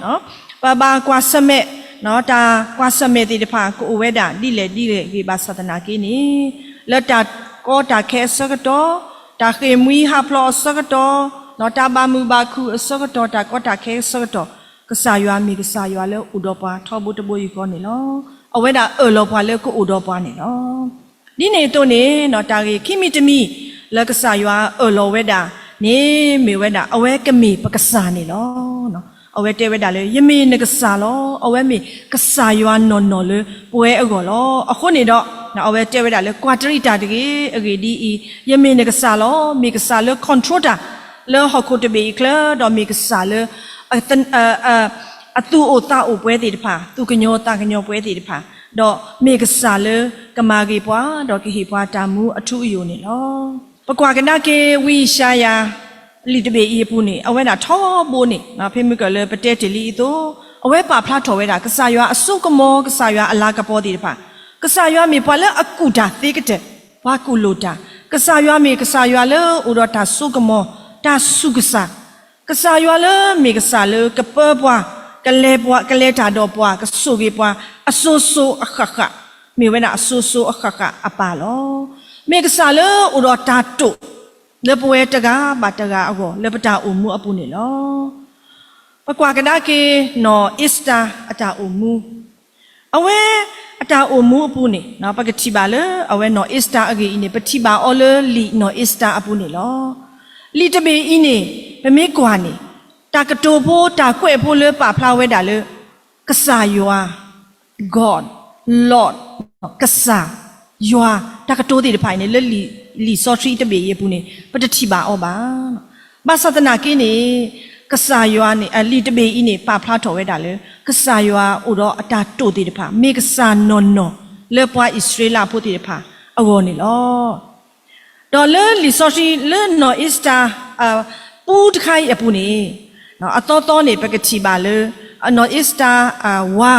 ၤ. ပဘၣ်ကွၢ်ဆၢၣ်မဲာ် တၢ်ကွၢ်ဆၢၣ်မဲာ်သ့ၣ်တဖၣ် ကအိၣ်ဝဲဒၣ်ဒ်လဲၣ်ဒ်လဲၣ်ဂ့ၤဘၣ်ဆၣ်သနာ်က့န့ၣ် လၢတၢ်ကီတၢ်ခဲအဆၢကတီၢ်, တၢ်ဃ့ၢ်မှံဟးဖျိးအဆၢကတီၢ်, တၢ်ဘၣ်မုာ်ဘၣ်ခုၣ်အဆၢကတီၢ်, တၢ်ကီတၢ်ခဲအဆၢကတီၢ်, ကစၢ်ယွၤမ့ၢ်ကစၢ်ယွၤလၢအိၣ်ဒီးပှၤထီဘိတဘိယူၢ်ဃီန့ၣ်လီၤ. အဝဲဒၣ်အၢၣ်လီၤပှၤလၢကအိၣ်ဒီးပှၤန့ၣ်လီၤ. ဒ်န့ၣ်အသိးန့ၣ် တၢ်ဂ့ၢ်ခံမံၤတမံၤ လၢကစၢ်ယွၤအၢၣ်လီၤဝဲဒၣ်န့ၣ် မ့ၢ်ဝဲဒၣ် အဝဲကမ့ၢ်ပကစၢ်န့ၣ်လီၤ. အဝဲတဲဝဲဒၣ်လၢ ယမ့ၢ်နကစၢ်လီၤ. အဝဲမ့ၢ်ကစၢ်ယွၤနီၢ်နီၢ်လၢပဝဲအဂီၢ်လီၤ. အဃိန့ၣ်ဒီး အဝဲတဲဝဲဒၣ်လၢ ကွၢ်တရံးတၢ်တဂ့ၤ, အဂ့ၢ်ဒ်အံၤ, ယမ့ၢ်နကစၢ်လီၤ. မ့ၢ်ကစၢ်လၢ control တၢ် လၢဟီၣ်ခိၣ်တဘ့ၣ်အံၤချၢ, ဒီးမ့ၢ်ကစၢ်လၢ အသူၣ်အိၣ်သးအိၣ်ပှဲၤသ့ၣ်တဖၣ်, သူၣ်ကညီၤသးကညီၤပှဲၤသ့ၣ်တဖၣ်, ဒီးမ့ၢ်ကစၢ်လၢကမၤဂ့ၤပှၤ ဒီးကဟ့ၣ်ပှၤတၢ်မူအထူအယိာ်န့ၣ်လီၤ. ပကွၢ်ကဒါက့ၤ ဝံယၡါယၤ လံာ်တဘ့ၣ်အံၤအပူၤန့ၣ် အဝဲဒၣ်ထီဘိန့ၣ် ဖဲမုၢ်ကၢၢ်လၢပတဲတ့ၢ်လံအသိး အဝဲပာ်ဖျါထီၣ်ဝဲဒၣ် ကစၢ်ယွၤအစိကမီၤ ကစၢ်ယွၤအလၤကပီၤသ့ၣ်တဖၣ်, ကစၢ်ယွၤမ့ၢ်ပှၤလၢအကူၣ်တၢ်သ့ကတၢၢ်, ပှၤကူၣ်လိာ်တၢ်, ကစၢ်ယွၤမ့ၢ်ကစၢ်ယွၤလၢအိၣ်ဒီးတၢ်စိကမီၤ, တၢ်ဆူၣ်ကစၢ်, ကစၢ်ယွၤလၢမ့ၢ်ကစၢ်လၢကပၢပှၤ, ကလဲၤပှၤ, ကလဲၤတၢ်ဒီးပှၤ, ကဆိၣ်ဂ့ၤပှၤ, အစိၤစိၤအဃၣ်ဃၣ်, မ့ၢ်ဝဲဒၣ်အစိၤစိၤအဃၣ်ဃၣ်အပၢ်လီၤ. မ့ၢ်ကစၢ်လၢအိၣ်ဒီးတၢ်တိာ် လၢပဝဲတဂၤဘၣ်တဂၤအဂီၢ် လၢပတၢ်အိၣ်မူအပူၤန့ၣ်လီၤ. ပကွၢ်ကဒါက့ၤ နီၢ်အ့စတၢ်အတၢ်အိၣ်မူ, အဝဲအတၢ်အိၣ်မူအပူၤန့ၣ် ပကထံၣ်ဘၣ်လၢအဝဲနီၢ်အ့စတၢ်အဂ့ၢ်အံၤန့ၣ် ပထံၣ်ဘၣ်အီၤလၢလံာ်နီၢ်အ့စတၢ်အပူၤန့ၣ်လီၤ. လံာ်တဘ့ၣ်အံၤန့ၣ် ပမ့ၢ်ကွၢ်န့ၣ် တၢ်ကတိၤဖိ တၢ်ကွဲးဖိလၢပာ်ဖျါဝဲဒၣ်လၢ ကစၢ်ယွၤ God, Lord, ကစၢ်ယွၤ တၢ်ကတိၤသ့ၣ်တဖၣ်အံၤန့ၣ် လၢလံာ်စီဆှံတဘ့ၣ်အံၤအပူၤန့ၣ် ပတထံၣ်ဘၣ်အီၤဘၣ်. ဘၣ်ဆၣ်သနာ်က့န့ၣ် ကစၢ်ယွၤန့ၣ် လံာ်တဘ့ၣ်အံၤန့ၣ် ပာ်ဖျါထီၣ်ဝဲဒၣ်လၢ ကစၢ်ယွၤအိၣ်ဒီးအတၢ်တိာ်သ့ၣ်တဖၣ် မ့ၢ်ကစၢ်နီၢ်နီၢ်လၢပှၤအံၣ်စရ့လးဖိသ့ၣ်တဖၣ်အဂီၢ်န့ၣ်လီၤ. ဒီးလၢလံာ်စီဆှံလၢနီၢ်အ့စတၢ် ပူတခါအံၤအပူၤန့ၣ် အသီသီန့ၣ် ပကထံၣ်ဘၣ်လၢ နီၢ်အ့စတၢ် ဝါ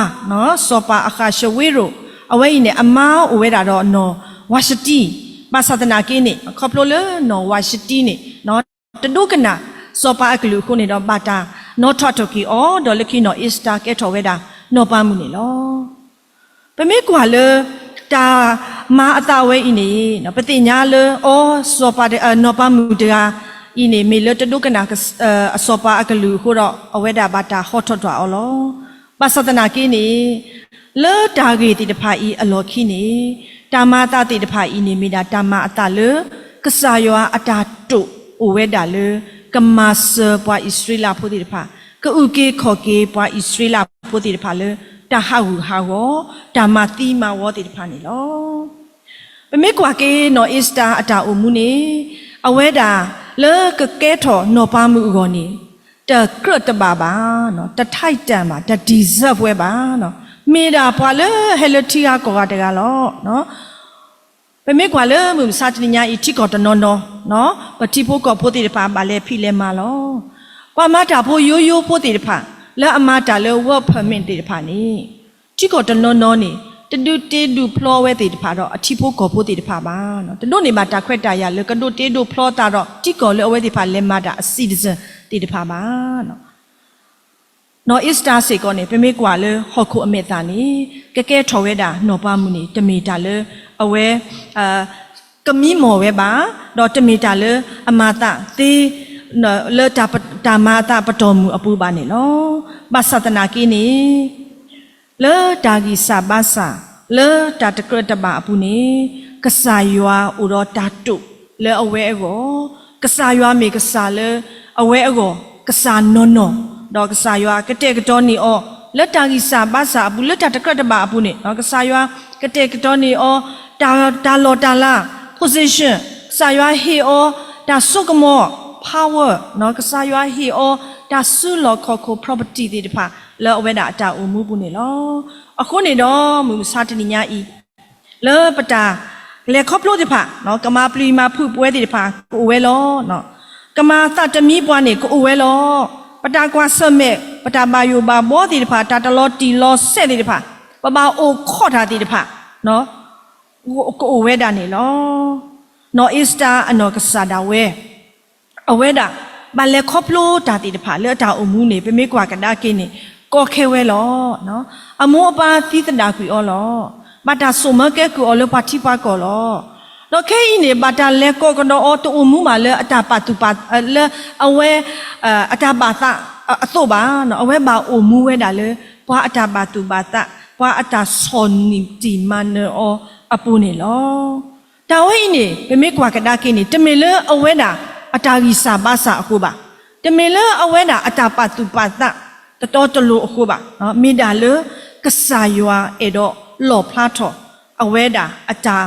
စီၤပၤအဃးၡဝ့ရိၣ် အဝဲအံၤန့ၣ် အမါအိၣ်ဝဲဒၣ်ဒီးနီၢ်ဝၤၡတံ ဘၣ်ဆၣ်သနာ်က့န့ၣ် ခီဖျိလၢနီၢ်ဝၤၡတံန့ၣ် တဒိကနၣ်စီၤပၤအကလုၢ်အဃိန့ၣ်ဒီး ဘၣ်တၢ်နီၣ်ထီၣ်ထီၣ်က့ၤအီၤ ဒီးလၢခံနီၢ်အ့စတၢ်ကဲထီၣ်ဝဲဒၣ်နီၢ်ပၤမုၣ်န့ၣ်လီၤ. ပမ့ၢ်ကွၢ်လၢ တၢ်မၤအသးဝဲအံၤန့ၣ် ပသ့ၣ်ညါလၢ အီ စီၤပၤ နီၢ်ပၤမုၣ်တဂၤအံၤန့ၣ် မ့ၢ်လၢတဒိကနၣ် အစီၤပၤအကလုၢ်အဃိဒီး အဝဲဒၣ်ဘၣ်တၢ်ဟီထီၣ်ထီၣ်အီၤလီၤ. ဘၣ်ဆၣ်သနာ်က့န့ၣ် လၢတၢ်ဂ့ၢ်သ့ၣ်တဖၣ်အံၤအလီၢ်ခံန့ၣ် တၢ်မၤအသးသ့ၣ်တဖၣ်အံၤန့ၣ် မ့ၢ်ဒၣ်တၢ်မၤအသးလၢ ကစၢ်ယွၤအတၢ်တိာ်အိၣ်ဝဲဒၣ်လၢ ကမၤစၢၤပှၤအံၣ်စရ့လးဖိသ့ၣ်တဖၣ်, ကအုၣ်က့ၤခီၣ်က့ၤပှၤအံၣ်စရ့လးဖိသ့ၣ်တဖၣ်လၢ တၢ်ဟးဂူာ်ဟးဂီၤ, တၢ်မၤသံမၤဝီသ့ၣ်တဖၣ်န့ၣ်လီၤ. ပမ့ၢ်ကွၢ်က့ၤနီၢ်အ့စတၢ်အတၢ်အိၣ်မူန့ၣ် အဝဲဒၣ်လၢကကဲထီၣ်နီၢ်ပၤမုၣ်အဂီၢ်န့ၣ် တကြၢးတဘၣ်ဘၣ်, တထိုက်တန်ဘၣ်, တ deserve ဝဲဘၣ်. မ့ၢ်ဒၣ်ပှၤလၢဟဲလၢထံဂၤကီၢ်ဂၤတဂၤလီၤ. ပမ့ၢ်ကွၢ်လၢမုၢ်မဆါတနံၤညါအံၤ ထံကီၢ်တနီၤနီၤ, ပထံဖိကီၢ်ဖိသ့ၣ်တဖၣ် ဘၣ်လဲၤဖံးလဲၤမၤလီၤ. ပှၤမၤတၢ်ဖိယိယိဖိသ့ၣ်တဖၣ် လၢအမၤတၢ်လၢ work permit သ့ၣ်တဖၣ်န့ၣ် ထံကီၢ်တနီၤနီၤန့ၣ် တဒုးတ့ဒုးဖျီဝဲသ့ၣ်တဖၣ်ဒီး အထံဖိကီၢ်ဖိသ့ၣ်တဖၣ်ဘၣ်. တဒိးန့ၢ်ဘၣ်တၢ်ခွဲးတၢ်ယာ်လၢ ကဒိးတ့ဒိးဖျီသးဒီး ထံကီၢ်လၢအဝဲသ့ၣ်တဖၣ်လဲၤမၤတၢ်အ citizen သ့ၣ်တဖၣ်ဘၣ်. နီၢ်အ့စတၢ်စ့ၢ်ကီးန့ၣ် ပမ့ၢ်ကွၢ်လၢဟီၣ်ခိၣ်အမဲာ်သၣ်န့ၣ် ကကဲထီၣ်ဝဲဒၣ်နီၢ်ပၤမုၣ်န့ၣ် တမ့ၢ်တၢ်လၢအဝဲ ကမံမီၢ်ဝဲဘၣ်, ဒီးတမ့ၢ်တၢ်လၢအမၤသးသ့ လၢတၢ်မၤအသးပတီၢ်မုၢ်အပူၤဘၣ်န့ၣ်လီၤ. ဘၣ်ဆၣ်သနာ်က့န့ၣ် လၢတၢ်ဂံၢ်စၢ်ဘါစၢ် လၢတၢ်တကြၢးတဘၣ်အပူၤန့ၣ် ကစၢ်ယွၤအိၣ်ဒီးတၢ်တိာ်လၢအဝဲအဂီၢ်, ကစၢ်ယွၤမ့ၢ်ကစၢ်လၢအဝဲအဂီၢ် ကစၢ်နီၢ်နီၢ်, ဒီးကစၢ်ယွၤကတဲာ်ကတီၤန့ၢ်အီၤ လၢတၢ်ဂံၢ်စၢ်ဘါစၢ်အပူၤ လၢတၢ်တကြၢးတဘၣ်အပူၤန့ၣ် ကစၢ်ယွၤကတဲာ်ကတီၤန့ၢ်အီၤ တၢ်လီၢ်တၢ်လၤ position, ကစၢ်ယွၤဟ့ၣ်အီၤတၢ်စိကမီၤ power, ကစၢ်ယွၤဟ့ၣ်အီၤ တၢ်စုလီၢ်ခီၣ်ခိၣ် property သ့ၣ်တဖၣ် လၢအဝဲဒၣ်အတၢ်အိၣ်မူပူၤန့ၣ်လီၤ. အဃိန့ၣ်ဒီး မုၢ်မဆါတနံၤညါအံၤ လၢပတၢ်လဲၤခီဖျိသ့ၣ်တဖၣ်, ကမၤပျံၤမၤဖုးပဝဲသ့ၣ်တဖၣ် ကအိၣ်ဝဲလီၤ. ကမၤသးတမံပှၤန့ၣ် ကအိၣ်ဝဲလီၤ. ပတၢ်ကွၢ်ဆၢၣ်မဲာ် ပတၢ်ဘၣ်ယိၣ်ဘၣ်ဘှီသ့ၣ်တဖၣ် တၢ်တလီၤတံၢ်လီၤဆဲးသ့ၣ်တဖၣ် ပဘၣ်အိၣ်ခိးတၢ်သ့ၣ်တဖၣ် ကအိၣ်ဝဲဒၣ်န့ၣ်လီၤ. နီၢ်အ့စတၢ်အနီၢ်ကစၢ်ဒၣ်ဝဲ အဝဲဒၣ် ဘၣ်လဲၤခီဖျိတၢ်သ့ၣ်တဖၣ် လၢအတၢ်အိၣ်မူန့ၣ် ပမ့ၢ်ကွၢ်ကဒါက့ၤန့ၣ် ကီခဲဝဲလီၤ. အမိၢ်အပၢ်သံသဒၣ်ကွံာ်အီၤလီၤ. ဘၣ်တၢ်စိာ်မၢကဲကုၢ်အီၤလၢပှၤထံပှၤကီၢ်လီၤ. ဒီးခဲအံၤန့ၣ် ဘၣ်တၢ်လဲၤကိးကဒီးအီၤ တအိၣ်မူဘၣ်လၢအတၢ်ပာ်သူၣ်ပာ် လၢအဝဲ အတၢ်ဘၣ်သးအသိးဘၣ်. အဝဲဘၣ်အိၣ်မူဝဲဒၣ်လၢ ပှၤအတၢ်ဘၣ်သူၣ်ဘၣ်သး ပှၤအတၢ်ဆီၣ်တံၢ်မၤနၢၤအီၤအပူၤန့ၣ်လီၤ. တၢ်ဝဲအံၤန့ၣ် ပမ့ၢ်ကွၢ်ကဒါက့ၤန့ၣ် တမ့ၢ်လၢအဝဲဒၣ်အတၢ်ဂံၢ်စၢ်ဘါစၢ်အဃိဘၣ်. တမ့ၢ်လၢအဝဲဒၣ်အတၢ်ပာ်သူၣ်ပာ်သးတတီတလိၤအဃိဘၣ်. မ့ၢ်ဒၣ်လၢ ကစၢ်ယွၤအဲၣ်ဒိးလီၣ်ဖျါထီၣ် အဝဲဒၣ်အတၢ်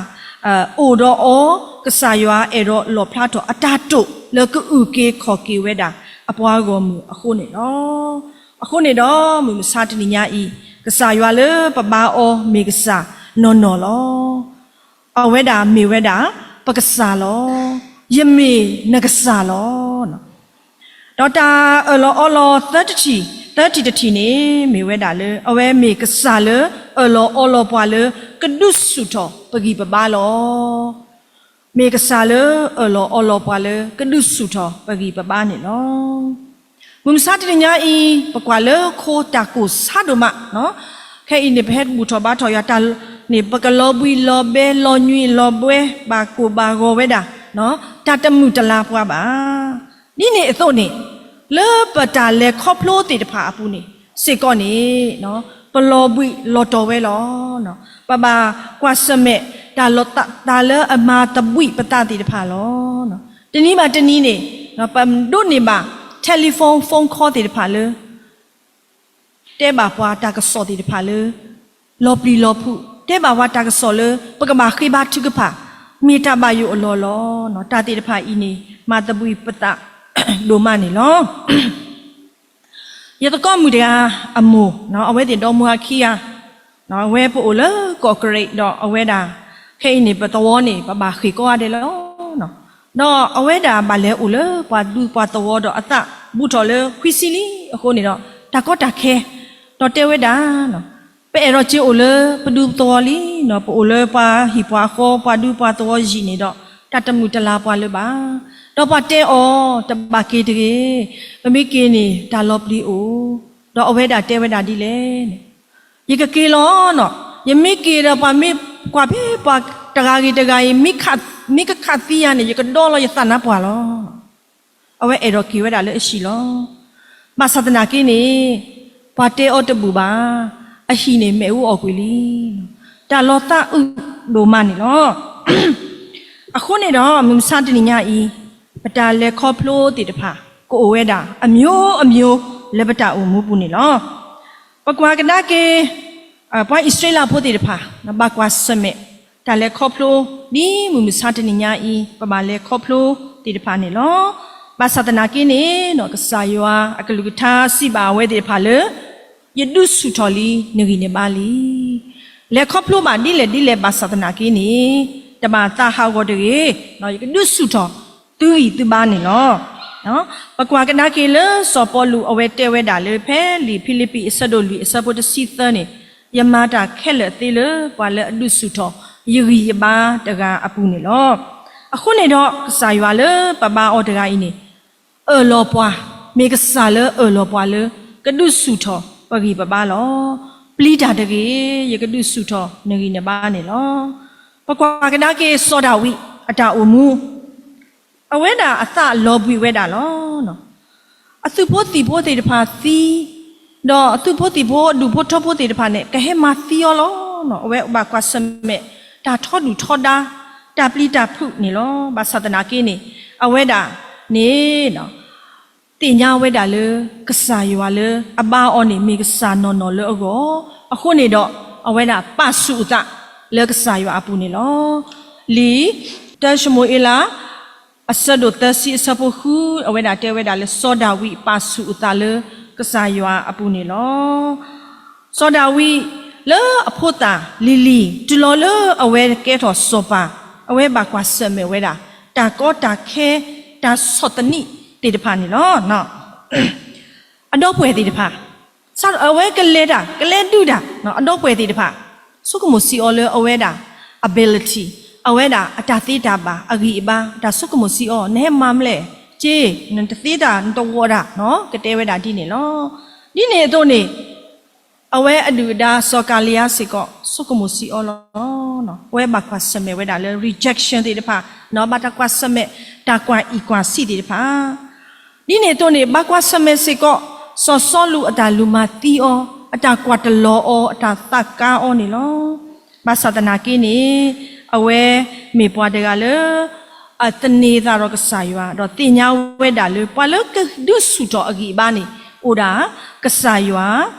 အိၣ်ဒီးအီၤ, ကစၢ်ယွၤအဲၣ်ဒိးလီၣ်ဖျါထီၣ်အတၢ်တိာ်လၢကအုၣ်က့ၤခီၣ်က့ၤဝဲဒၣ် အပှၤဂီၢ်မုၢ်အဃိန့ၣ်လီၤ. အဃိန့ၣ်ဒီး မုၢ်မဆါတနံၤညါအံၤ ကစၢ်ယွၤလၢပဘါအီၤမ့ၢ်ကစၢ်နီၢ်နီၢ်လီၤ. အဝဲဒၣ်မ့ၢ်ဝဲဒၣ်ပကစၢ်လီၤ. ယမ့ၢ်နကစၢ်လီၤ. ဒီးတၢ်အၢၣ်လီၤအီလီၤသၢထံၣ်, သၢထံၣ်တထံၣ်န့ၣ် မ့ၢ်ဝဲဒၣ်လၢ အဝဲမ့ၢ်ကစၢ်လၢအၢၣ်လီၤအီလီၤပှၤလၢ ကဒုးဆူၣ်ထီၣ်ပဂံၢ်ပဘါလီၤ. မ့ၢ်ကစၢ်လၢအၢၣ်လီၤအီလီၤပှၤလၢ ကဒုးဆူၣ်ထီၣ်ပဂံၢ်ပဘါန့ၣ်လီၤ. မုၢ်မဆါတနံၤညါအံၤ ပကွၢ်လၢခိတၢ်ကိၢ်ဆါဒိၣ်မး, ခဲအံၤန့ၣ် ပဟဲဘူၣ်ထီၣ်ဘါထီၣ်ယွၤတၢ်န့ၣ် ပကလီၤဘှံးလီၤဘဲ လီၤညွံးလီၤဘှဲ ဘၣ်ကိၢ်ဘၣ်ဂီၤဝဲဒၣ်, တၢ်တမုာ်တလၤပှၤဘၣ်. ဒ်န့ၣ်အသိးန့ၣ် လၢပတၢ်လဲၤခီဖျိသ့ၣ်တဖၣ်အပူၤန့ၣ်စ့ၢ်ကီးန့ၣ် ပလီၤဘှံးလီၤတီၤဝဲလီၤ. ပဘၣ်ကွၢ်ဆၢၣ်မဲာ် တၢ်လီၤသးလၢအမၤသဘှံးပသးသ့ၣ်တဖၣ်လီၤ. တနံၤဘၣ်တနံၤန့ၣ် ပဒိးန့ၢ်ဘၣ် telephone phone call သ့ၣ်တဖၣ်လၢ တဲဘၣ်ပှၤတၢ်ကစီၣ်သ့ၣ်တဖၣ်လၢ လီၤပျံၤလီၤဖုး, တဲဘၣ်ပှၤတၢ်ကစီၣ်လၢ ပကဘၣ်ဃ့ဘါထုကဖၣ်, မ့ၢ်တၢ်ဘၣ်ယိၣ်အလီၢ်လီၤ. တၢ်သ့ၣ်တဖၣ်အံၤန့ၣ် မၤသဘှံးပသးဒိၣ်မးန့ၣ်လီၤ. ယသကိးမုၣ်တဂၤအမိၢ်, အဝဲသ့ၣ်ဒီမါဝၤခံဂၤ, အဝဲပအိၣ်လၢကီၢ်ကရံးဒီးအဝဲဒၣ်, ခဲအံၤန့ၣ် ပသဝီန့ၣ် ပဘၣ်ဃ့ၢ်ကိးဂၤဒဲးလီၤ. ဒီးအဝဲဒၣ်ဘၣ်လဲၤအိၣ်လၢပှၤဒူပှၤသဝီဒီးအသးဘူးထီၣ်လၢခွံဆံလံအဃိန့ၣ်ဒီး တၢ်ကီတၢ်ခဲ, ဒီးတဲဝဲဒၣ် ပအဲၣ်ဒိးက့ၤအိၣ်လၢပဒူပသဝီလံ, ပအိၣ်လၢပှၤဟံၣ်ပှၤဃီ ပှၤဒူပှၤသဝီယံာ်န့ၣ်ဒီး တၢ်တမုာ်တလၤပှၤလၢၤဘၣ်. ဒီးပှၤတဲအီၤ တဘၣ်က့ၤတဂ့ၤ, ပမ့ၢ်က့ၤန့ၣ် တၢ်လီၤပျံၤအိၣ်. ဒီးအဝဲဒၣ်တဲဝဲဒၣ်ဒ်လဲၣ်န့ၣ်, ယကက့ၤလီၤ. ယမ့ၢ်က့ၤဒီး ပှၤမ့ၢ်ကွၢ်ဖဲပှၤတဂၤဂ့ၤတဂၤအံၤ မ့ၢ်ကခးသံယၤန့ၣ် ယကဒီလီၤယသးနါပှၢ်လီၤ. အဝဲအဲၣ်ဒိးက့ၤဝဲဒၣ်လၢအဟံၣ်လီၤ. ဘၣ်ဆၣ်သနာ်က့န့ၣ် ပှၤတဲအီၤတဘူၣ်ဘၣ်, အဟံၣ်န့ၣ်မဲာ်အူအီၣ်ကွံာ်လံ. တၢ်လီၤသးအုးဒိၣ်မးန့ၣ်လီၤ. အဃိန့ၣ်ဒီး မုၢ်မဆါတနံၤညါအံၤ ပတၢ်လဲၤခီဖျိသ့ၣ်တဖၣ် ကအိၣ်ဝဲဒၣ်အမျိုးမျိုး လၢပတၢ်အိၣ်မူပူၤန့ၣ်လီၤ. ပကွၢ်ကဒါက့ၤ ပှၤအံၣ်စရ့လးဖိသ့ၣ်တဖၣ် ဘၣ်ကွၢ်ဆၢၣ်မဲာ် တၢ်လဲၤခီဖျိ ဒ်မုၢ်မဆါတနံၤညါအံၤ ပဘၣ်လဲၤခီဖျိသ့ၣ်တဖၣ်န့ၣ်လီၤ. ဘၣ်ဆၣ်သနာ်က့န့ၣ် ကစၢ်ယွၤအကလုၢ်ကထါစံးဘၣ်အဝဲသ့ၣ်တဖၣ်လၢ ယဒုးဆူၣ်ထီၣ်လံနဂံၢ်နဘါလံ. လဲၤခီဖျိဘၣ်ဒ်လဲၣ်ဒ်လဲၣ်ဘၣ်ဆၣ်သနာ်က့န့ၣ် တဘၣ်သးဟးဂီၤတဂ့ၤ, ယကဒုးဆူၣ်ထီၣ်သုဂံၢ်သုဘါန့ၣ်လီၤ. ပကွၢ်ကဒါက့ၤလၢစီၤပီလူးအဝဲတဲဝဲဒၣ်လၢ ဖဲလံာ်ဖံလံးပံးအဆၢဒိၣ်လွံၢ်အဆၢဖိတဆံသၢန့ၣ်, ယမၤတၢ်ခဲလၢာ်သ့လၢပှၤလၢအဒုးဆူၣ်ထီၣ်ယဂံၢ်ယဘါတဂၤအပူၤန့ၣ်လီၤ. အဃိန့ၣ်ဒီး ကစၢ်ယွၤလၢပဘါအီၤတဂၤအံၤန့ၣ် အၢၣ်လီၤပှၤ, မ့ၢ်ကစၢ်လၢအၢၣ်လီၤပှၤလၢ ကဒုးဆူၣ်ထီၣ်ပဂံၢ်ပဘါလီၤ. ပျံၤတၢ်တဂ့ၤ, ယကဒုးဆူၣ်ထီၣ်နဂံၢ်နဘါန့ၣ်လီၤ. ပကွၢ်ကဒါက့ၤစီၤဒၤဝံးအတၢ်အိၣ်မူ, အဝဲဒၣ်အသးလီၤဘှံးဝဲဒၣ်လီၤ. အသုးဖိသံၣ်ဖိသ့ၣ်တဖၣ်သံ, ဒီးအသုးဖိသံၣ်ဖိဒူၣ်ဖိထၢဖိသ့ၣ်တဖၣ်န့ၣ် ကဟဲမၤသံအီၤလီၤ. အဝဲဘၣ်ကွၢ်ဆၢၣ်မဲာ် တၢ်ထီဒုၣ်ထီဒါ, တၢ်ပျံၤတၢ်ဖုးန့ၣ်လီၤ. ဘၣ်ဆၣ်သနာ်က့န့ၣ် အဝဲဒၣ်န့ၣ် သ့ၣ်ညါဝဲဒၣ်လၢ ကစၢ်ယွၤလၢအဘါအီၤန့ၣ် မ့ၢ်ကစၢ်နီၢ်နီၢ်လၢအဂီၢ်, အဃိန့ၣ်ဒီး အဝဲဒၣ်ပာ်ဆူၣ်အသးလၢကစၢ်ယွၤအပူၤန့ၣ်လီၤ. လံာ်တၢၡမူၤအ့လး အဆၢဒိၣ်သၢဆံအဆၢဖိဃု အဝဲဒၣ်တဲဝဲဒၣ်လၢစီၤဒၤဝံးပာ်ဆူၣ်အသးလၢကစၢ်ယွၤအပူၤန့ၣ်လီၤ. စီၤဒၤဝံးလၢအဖိသၣ်လံၤလံၤ တုၤလီၤလၢအဝဲကဲထီၣ်စီၤပၤ, အဝဲဘၣ်ကွၢ်ဆၢၣ်မဲာ်ဝဲဒၣ် တၢ်ကီတၢ်ခဲ တၢ်ဆီၣ်သနံးသ့ၣ်တဖၣ်န့ၣ်လီၤ. အဒီပုၢ်ဝဲၢ်သ့ၣ်တဖၣ်, အဝဲကလဲၤတၢ် ကလဲၤဒုးတၢ်, အဒီပုၢ်ဝဲၢ်သ့ၣ်တဖၣ် ဆိကမိၣ်စံးအီၤလၢအဝဲဒၣ် ability, အဝဲဒၣ်အတၢ်သ့တၢ်ဘၣ် အဂံၢ်အဘါ တၢ်ဆိကမိၣ်စံးအီၤ နဟဲမၤမလဲၣ်, က့, နတသ့တၢ် နတဂီၤတၢ်, ကတဲဝဲဒၣ်ဒ်န့ၣ်လီၤ. ဒ်န့ၣ်အသိးန့ၣ် အဝဲအဒုၣ်အဒါစီၤကၤလံယါစ့ၢ်ကီး ဆိကမိၣ်စံးအီၤလီၤ. အဝဲဘၣ်ကွၢ်ဆၢၣ်မဲာ်ဝဲဒၣ်လၢ rejection သ့ၣ်တဖၣ်, ဘၣ်တၢ်ကွၢ်ဆၢၣ်မဲာ် တၢ်ကွၢ်အံၣ်ကွၢ်ဆံးသ့ၣ်တဖၣ် ဒ်န့ၣ်အသိးန့ၣ် ဘၣ်ကွၢ်ဆၢၣ်မဲာ်စ့ၢ်ကီး စီၤစီလူးအတၢ်လူၤမၤသံအီၤ, အတၢ်ကွၢ်တလီၤအီၤ, အတၢ်သးကါအီၤန့ၣ်လီၤ. ဘၣ်ဆၣ်သနာ်က့န့ၣ် အဝဲမ့ၢ်ပှၤတဂၤလၢ အသန့ၤသးဒီးကစၢ်ယွၤ, ဒီးသ့ၣ်ညါဝဲဒၣ်လၢ ပှၤလၢကဒုးဆူၣ်ထီၣ်အဂံၢ်အဘါန့ၣ် အိၣ်ဒၣ်ကစၢ်ယွၤ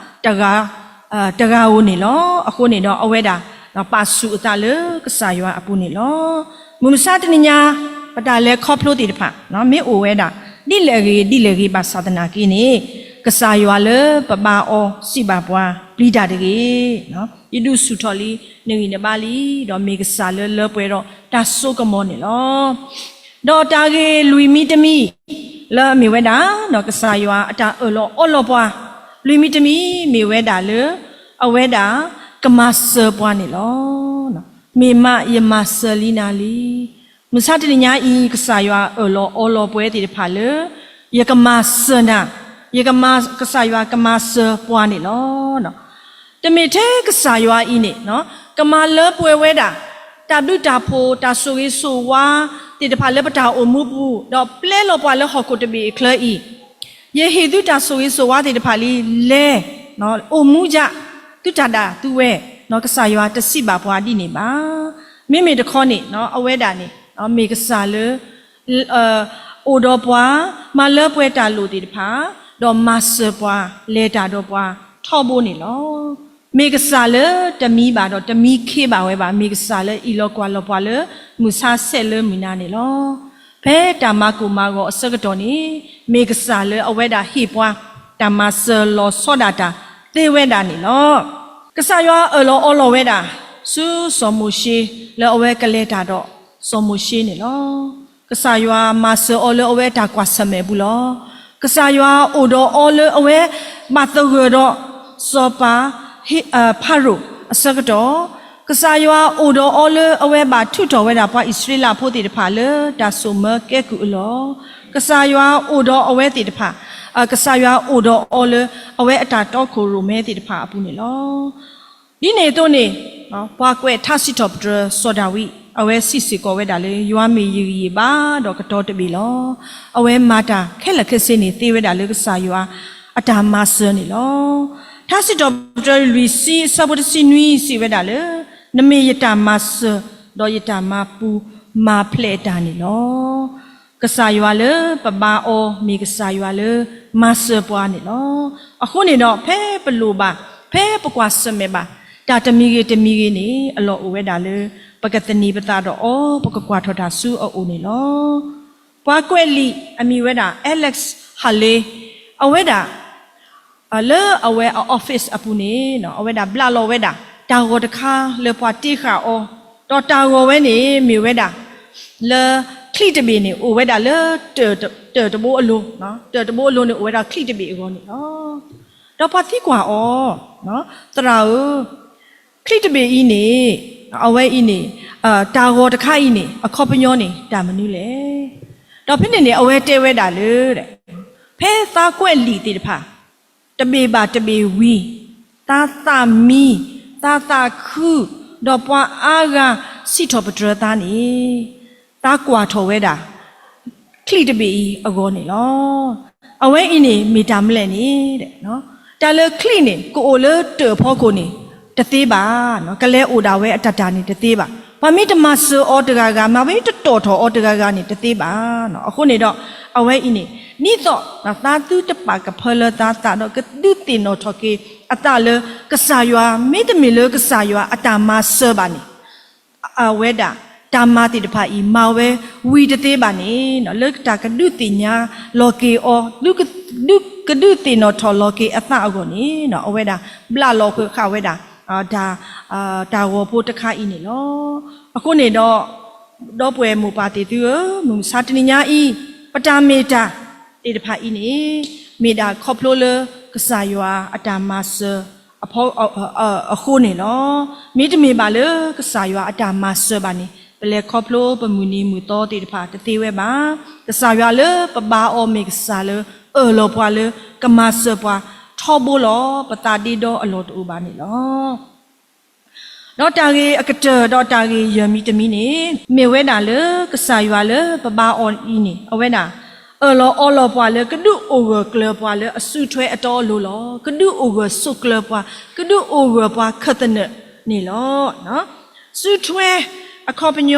တဂၤဧိၤန့ၣ်လီၤ. အဃိန့ၣ်ဒီးအဝဲဒၣ် ပာ်ဆူၣ်အသးလၢကစၢ်ယွၤအပူၤန့ၣ်လီၤ. မုၢ်မဆါတနံၤညါ ပတၢ်လဲၤခီဖျိသ့ၣ်တဖၣ် မ့ၢ်အိၣ်ဝဲဒၣ် ဒ်လဲၣ်ဂ့ၤ ဒ်လဲၣ်ဂ့ၤဘၣ်ဆၣ်သနာ်က့န့ၣ်, ကစၢ်ယွၤလၢပဘါအီၤစံးဘၣ်ပှၤ, ပျံၤတၢ်တဂ့ၤ. ယဒုးဆူၣ်ထီၣ်လံနဂံၢ်နဘါလံ, ဒီးမ့ၢ်ကစၢ်လၢလၢပှဲၤဒီးတၢ်စိကမီၤန့ၣ်လီၤ. ဒီးတၢ်ဂ့ၢ်လွံၢ်မံၤတမံၤ လၢအမ့ၢ်ဝဲဒၣ် ဒီးကစၢ်ယွၤအတၢ်အၢၣ်လီၤအီလီၤပှၤ လွံၢ်မံၤတမံၤမ့ၢ်ဝဲဒၣ်လၢ အဝဲဒၣ်ကမၤစၢၤပှၤန့ၣ်လီၤ. မ့ၢ်မးယမၤစၢၤလံနၤလံ. မုၢ်ဆါတနံၤညါအံၤ ကစၢ်ယွၤအၢၣ်လီၤအီလီၤပှၤသ့ၣ်တဖၣ်လၢ ယကမၤစၢၤနၤ, ယကမၤ, ကစၢ်ယွၤကမၤစၢၤပှၤန့ၣ်လီၤ. တမ့ၢ်ထဲကစၢ်ယွၤအံၤန့ၣ် ကမၤလၢပှဲၤဝဲဒၣ် တၢ်ဘျုးတၢ်ဖှိၣ်တၢ်ဆိၣ်ဂ့ၤဆိၣ်ဝါသ့ၣ်တဖၣ်လၢပတၢ်အိၣ်မူပူၤ, ဒီးပျဲလီၤပှၤလၢဟီၣ်ခိၣ်တဘ့ၣ်အချၢအံၤ, ယဟ့ၣ်သုတၢ်ဆိၣ်ဂ့ၤဆိၣ်ဝါသ့ၣ်တဖၣ်လံ, လဲၤ, အိၣ်မူယၤ, သုတၢ်ဒၣ်သုဝဲ, ကစၢ်ယွၤတစံးဘၣ်ပှၤဒ်န့ၣ်ဘၣ်. မ့မ့ၢ်တခီန့ၣ် အဝဲဒၣ်န့ၣ် မ့ၢ်ကစၢ်လၢ အိၣ်ဒီးပှၤ, မၤလၢပှဲၤတၢ်လိၣ်သ့ၣ်တဖၣ်, ဒီးမၤစၢၤပှၤ, လဲၤတၢ်ဒီးပှၤထီဘိန့ၣ်လီၤ. မ့ၢ်ကစၢ်လၢတမံဘၣ်ဒီးတမံခ့ဘၣ်ဝဲဘၣ်, မ့ၢ်ကစၢ်လၢအံးလီၤကွၢ်လီၤပှၤလၢမုၢ်ဆါဆဲးလၢမုၢ်နၤန့ၣ်လီၤ. ဖဲတၢ်မၤကိၢ်မၤဂီၤအဆၢကတီၢ်န့ၣ် မ့ၢ်ကစၢ်လၢအဝဲဒၣ်ဟ့ၣ်ပှၤ တၢ်မၤစၢၤလီၤဆီဒၣ်တၢ်သ့ဝဲဒၣ်န့ၣ်လီၤ. ကစၢ်ယွၤအၢၣ်လီၤအီလီၤဝဲဒၣ် ဆူစီၤမိၤၡ့ လၢအဝဲကလဲၤတၢ်ဒီးစီၤမိၤၡ့န့ၣ်လီၤ. ကစၢ်ယွၤမၤစၢၤအီၤလၢအဝဲတၢ်ကွၢ်ဆၢၣ်မဲာ်အပူၤလီၤ. ကစၢ်ယွၤအိၣ်ဒီးအီၤလၢအဝဲဘၣ်သဂၢၢ်ဒီးစီၤပၤ ဖၤရိၤအဆၢကတီၢ်, ကစၢ်ယွၤအိၣ်ဒီးအီၤလၢအဝဲဘၣ်ထုးထီၣ်ဝဲဒၣ်ပှၤအံၣ်စရ့လးဖိသ့ၣ်တဖၣ်လၢတၢ်စိာ်မၢကဲကုၢ်အလီၢ်, ကစၢ်ယွၤအိၣ်ဒီးအဝဲသ့ၣ်တဖၣ်, ကစၢ်ယွၤအိၣ်ဒီးအီၤလၢအဝဲအတၢ်တီခိၣ်ရိၣ်မဲသ့ၣ်တဖၣ်အပူၤန့ၣ်လီၤ. ဒ်န့ၣ်အသိးန့ၣ် ပှၤကွဲးထါစံးထီၣ်ပတြၢၤစီၤဒၤဝံး အဝဲစံးစ့ၢ်ကီးဝဲဒၣ်လၢ ယွၤမ့ၢ်ယဂံၢ်ယဘါဒီးကတီၤတဘ့ၣ်လီၤ. အဝဲမၤတၢ်ခဲလၢာ်ခဲဆ့န့ၣ် သ့ဝဲဒၣ်လၢကစၢ်ယွၤအတၢ်မၤစၢၤန့ၣ်လီၤ. ထါစံးထီၣ်ပတြၢၤလွံၢ်ဆံအဆၢဖိတဆံနွံစံးဝဲဒၣ်လၢ နမ့ၢ်ယတၢ်မၤစၢၤ ဒီးယတၢ်မၤပူၤမၤဖျဲးတၢ်န့ၣ်လီၤ. ကစၢ်ယွၤလၢပဘါအီၤ မ့ၢ်ကစၢ်ယွၤလၢမၤစၢၤပှၤန့ၣ်လီၤ. အဃိန့ၣ်ဒီး ဖဲပလိၣ်ဘၣ်, ဖဲပကွၢ်ဆၢၣ်မဲာ်ဘၣ် တၢ်တမံၤဂ့ၤတမံၤဂ့ၤန့ၣ် အလီၢ်အိၣ်ဝဲဒၣ်လၢ ပကသန့ၤပသးဒီးအီၤ, ပကကွၢ်ထီၣ်တၢ်ဆူအအိၣ်န့ၣ်လီၤ. ပှၤကွဲးလံာ်အမံၤဝဲဒၣ် Alex Haley, အဝဲဒၣ် လၢအဝဲအ office အပူၤန့ၣ် အဝဲဒၣ်ဘျးလီၤဝဲဒၣ် တၢ်ဂီၤတခါလၢပှၤတ့ဃာ်အီၤ, ဒီးတၢ်ဂီၤဝဲန့ၣ်မ့ၢ်ဝဲဒၣ် လၢချံၣ်တဘ့ၣ်န့ၣ် အိၣ်ဝဲဒၣ်လၢ တၢၣ်တဘိအလိၤ, တၢၣ်တဘိအလိၤန့ၣ် အိၣ်ဝဲဒၣ်ချံၣ်တဘ့ၣ်အဂီၢ်န့ၣ်လီၤ. ဒီးပှၤသံကွၢ်အီၤ, သရၣ်ဧၢ, ချံၣ်တဘ့ၣ်အံၤန့ၣ် အဝဲအံၤန့ၣ် တၢ်ဂီၤတခါအံၤန့ၣ် အခီပညီန့ၣ် တၢ်မနုၤလဲၣ်. ဒီးဖဲန့ၣ်န့ၣ် အဝဲတဲဝဲဒၣ်လၢ ဖဲသးကွဲးလံာ်သ့ၣ်တဖၣ် တဘ့ၣ်ဘၣ်တဘ့ၣ်ဝံၤ, သးသးမံ, သးသးခု, ဒီးပှၤအါဂၤစံးထီၣ်ပတြၢၤသးန့ၣ် သးကွၢ်ထီၣ်ဝဲဒၣ် ချံၣ်တဘ့ၣ်အံၤအဂီၢ်န့ၣ်လီၤ. အဝဲအံၤန့ၣ်မ့ၢ်တၢ်မနုၤလဲၣ်န့ၣ်, တၢ်လၢချံၣ်န့ၣ် ကအိၣ်လၢတၢၣ်အဖီခိၣ်န့ၣ် တသ့ဘၣ်, ကလဲၤအိၣ်ဒၣ်ဝဲအတၢ်တၢ်န့ၣ်တသ့ဘၣ်, ပှၤမ့ၢ်တမၤစၢၤအီၤတဂၤဂၤ, မ့ၢ်တတီၣ်ထီၣ်အီၤတဂၤဂၤန့ၣ်တသ့ဘၣ်. အဃိန့ၣ်ဒီး အဝဲအံၤန့ၣ် ဒ်သိးသးသုတပာ်ကဖၢလၢသးသးဒီး ကဒုးသ့ၣ်နီၣ်ထီၣ်က့ၤအသးလၢ ကစၢ်ယွၤ မ့တမ့ၢ်လၢကစၢ်ယွၤအတၢ်မၤစၢၤဘၣ်န့ၣ် အဝဲဒၣ် တၢ်မၤသ့ၣ်တဖၣ်အံၤ မၤဝဲဝံၤတသ့ဘၣ်န့ၣ် လၢတၢ်ကဒုးသ့ၣ်ညါလီၤက့ၤအီၤ, ကဒုးသ့ၣ်နီၣ်ထီၣ်လီၤက့ၤအသးအဂီၢ်န့ၣ် အဝဲဒၣ်ဘျးလီၤဃာ်ဝဲဒၣ် တၢ်ဂီၤဖိတခါအံၤန့ၣ်လီၤ. အဃိန့ၣ်ဒီး ဒီပုၢ်ဝဲၢ်မိၢ်ပၢ်သ့ၣ်သုဧၢ, မုၢ်မဆါတနံၤညါအံၤ ပတၢ်မ့ၢ်တၢ်သ့ၣ်တဖၣ်အံၤန့ၣ် မ့ၢ်ဒၣ်ခီဖျိလၢကစၢ်ယွၤအတၢ်မၤစၢၤ အဃိန့ၣ်လီၤ. မ့တမ့ၢ်ဘၣ်လၢကစၢ်ယွၤအတၢ်မၤစၢၤဘၣ်န့ၣ် ပလဲၤခီဖျိပမုၢ်နံၤမုၢ်သီသ့ၣ်တဖၣ်တသ့ဝဲဘၣ်. ကစၢ်ယွၤလၢပဘါအီၤမ့ၢ်ကစၢ်လၢအၢၣ်လီၤပှၤလၢကမၤစၢၤပှၤထီဘိလီၤ. ပသးဒ့ဒီအလီၢ်တအိၣ်ဘၣ်န့ၣ်လီၤ. ဒီးတၢ်ဂ့ၢ်အကတၢၢ်ဒီးတၢ်ဂ့ၢ်ယဲၢ်မံၤတမံၤန့ၣ် မ့ၢ်ဝဲဒၣ်လၢကစၢ်ယွၤလၢပဘါအီၤအံၤန့ၣ် အဝဲဒၣ် အၢၣ်လီၤအီလီၤပှၤလၢကဒုးအိၣ်ဂၢၢ်ကျၢၤပှၤလၢအစုထွဲအတီအလိၤလီၤ. ကဒုးအိၣ်ဂၢၢ်ဆိးကျၢၤပှၤ, ကဒုးအိၣ်ဂၢၢ်ပှၤခၢၣ်သနၢၣ်န့ၣ်လီၤ. စုထွဲအခီပညီ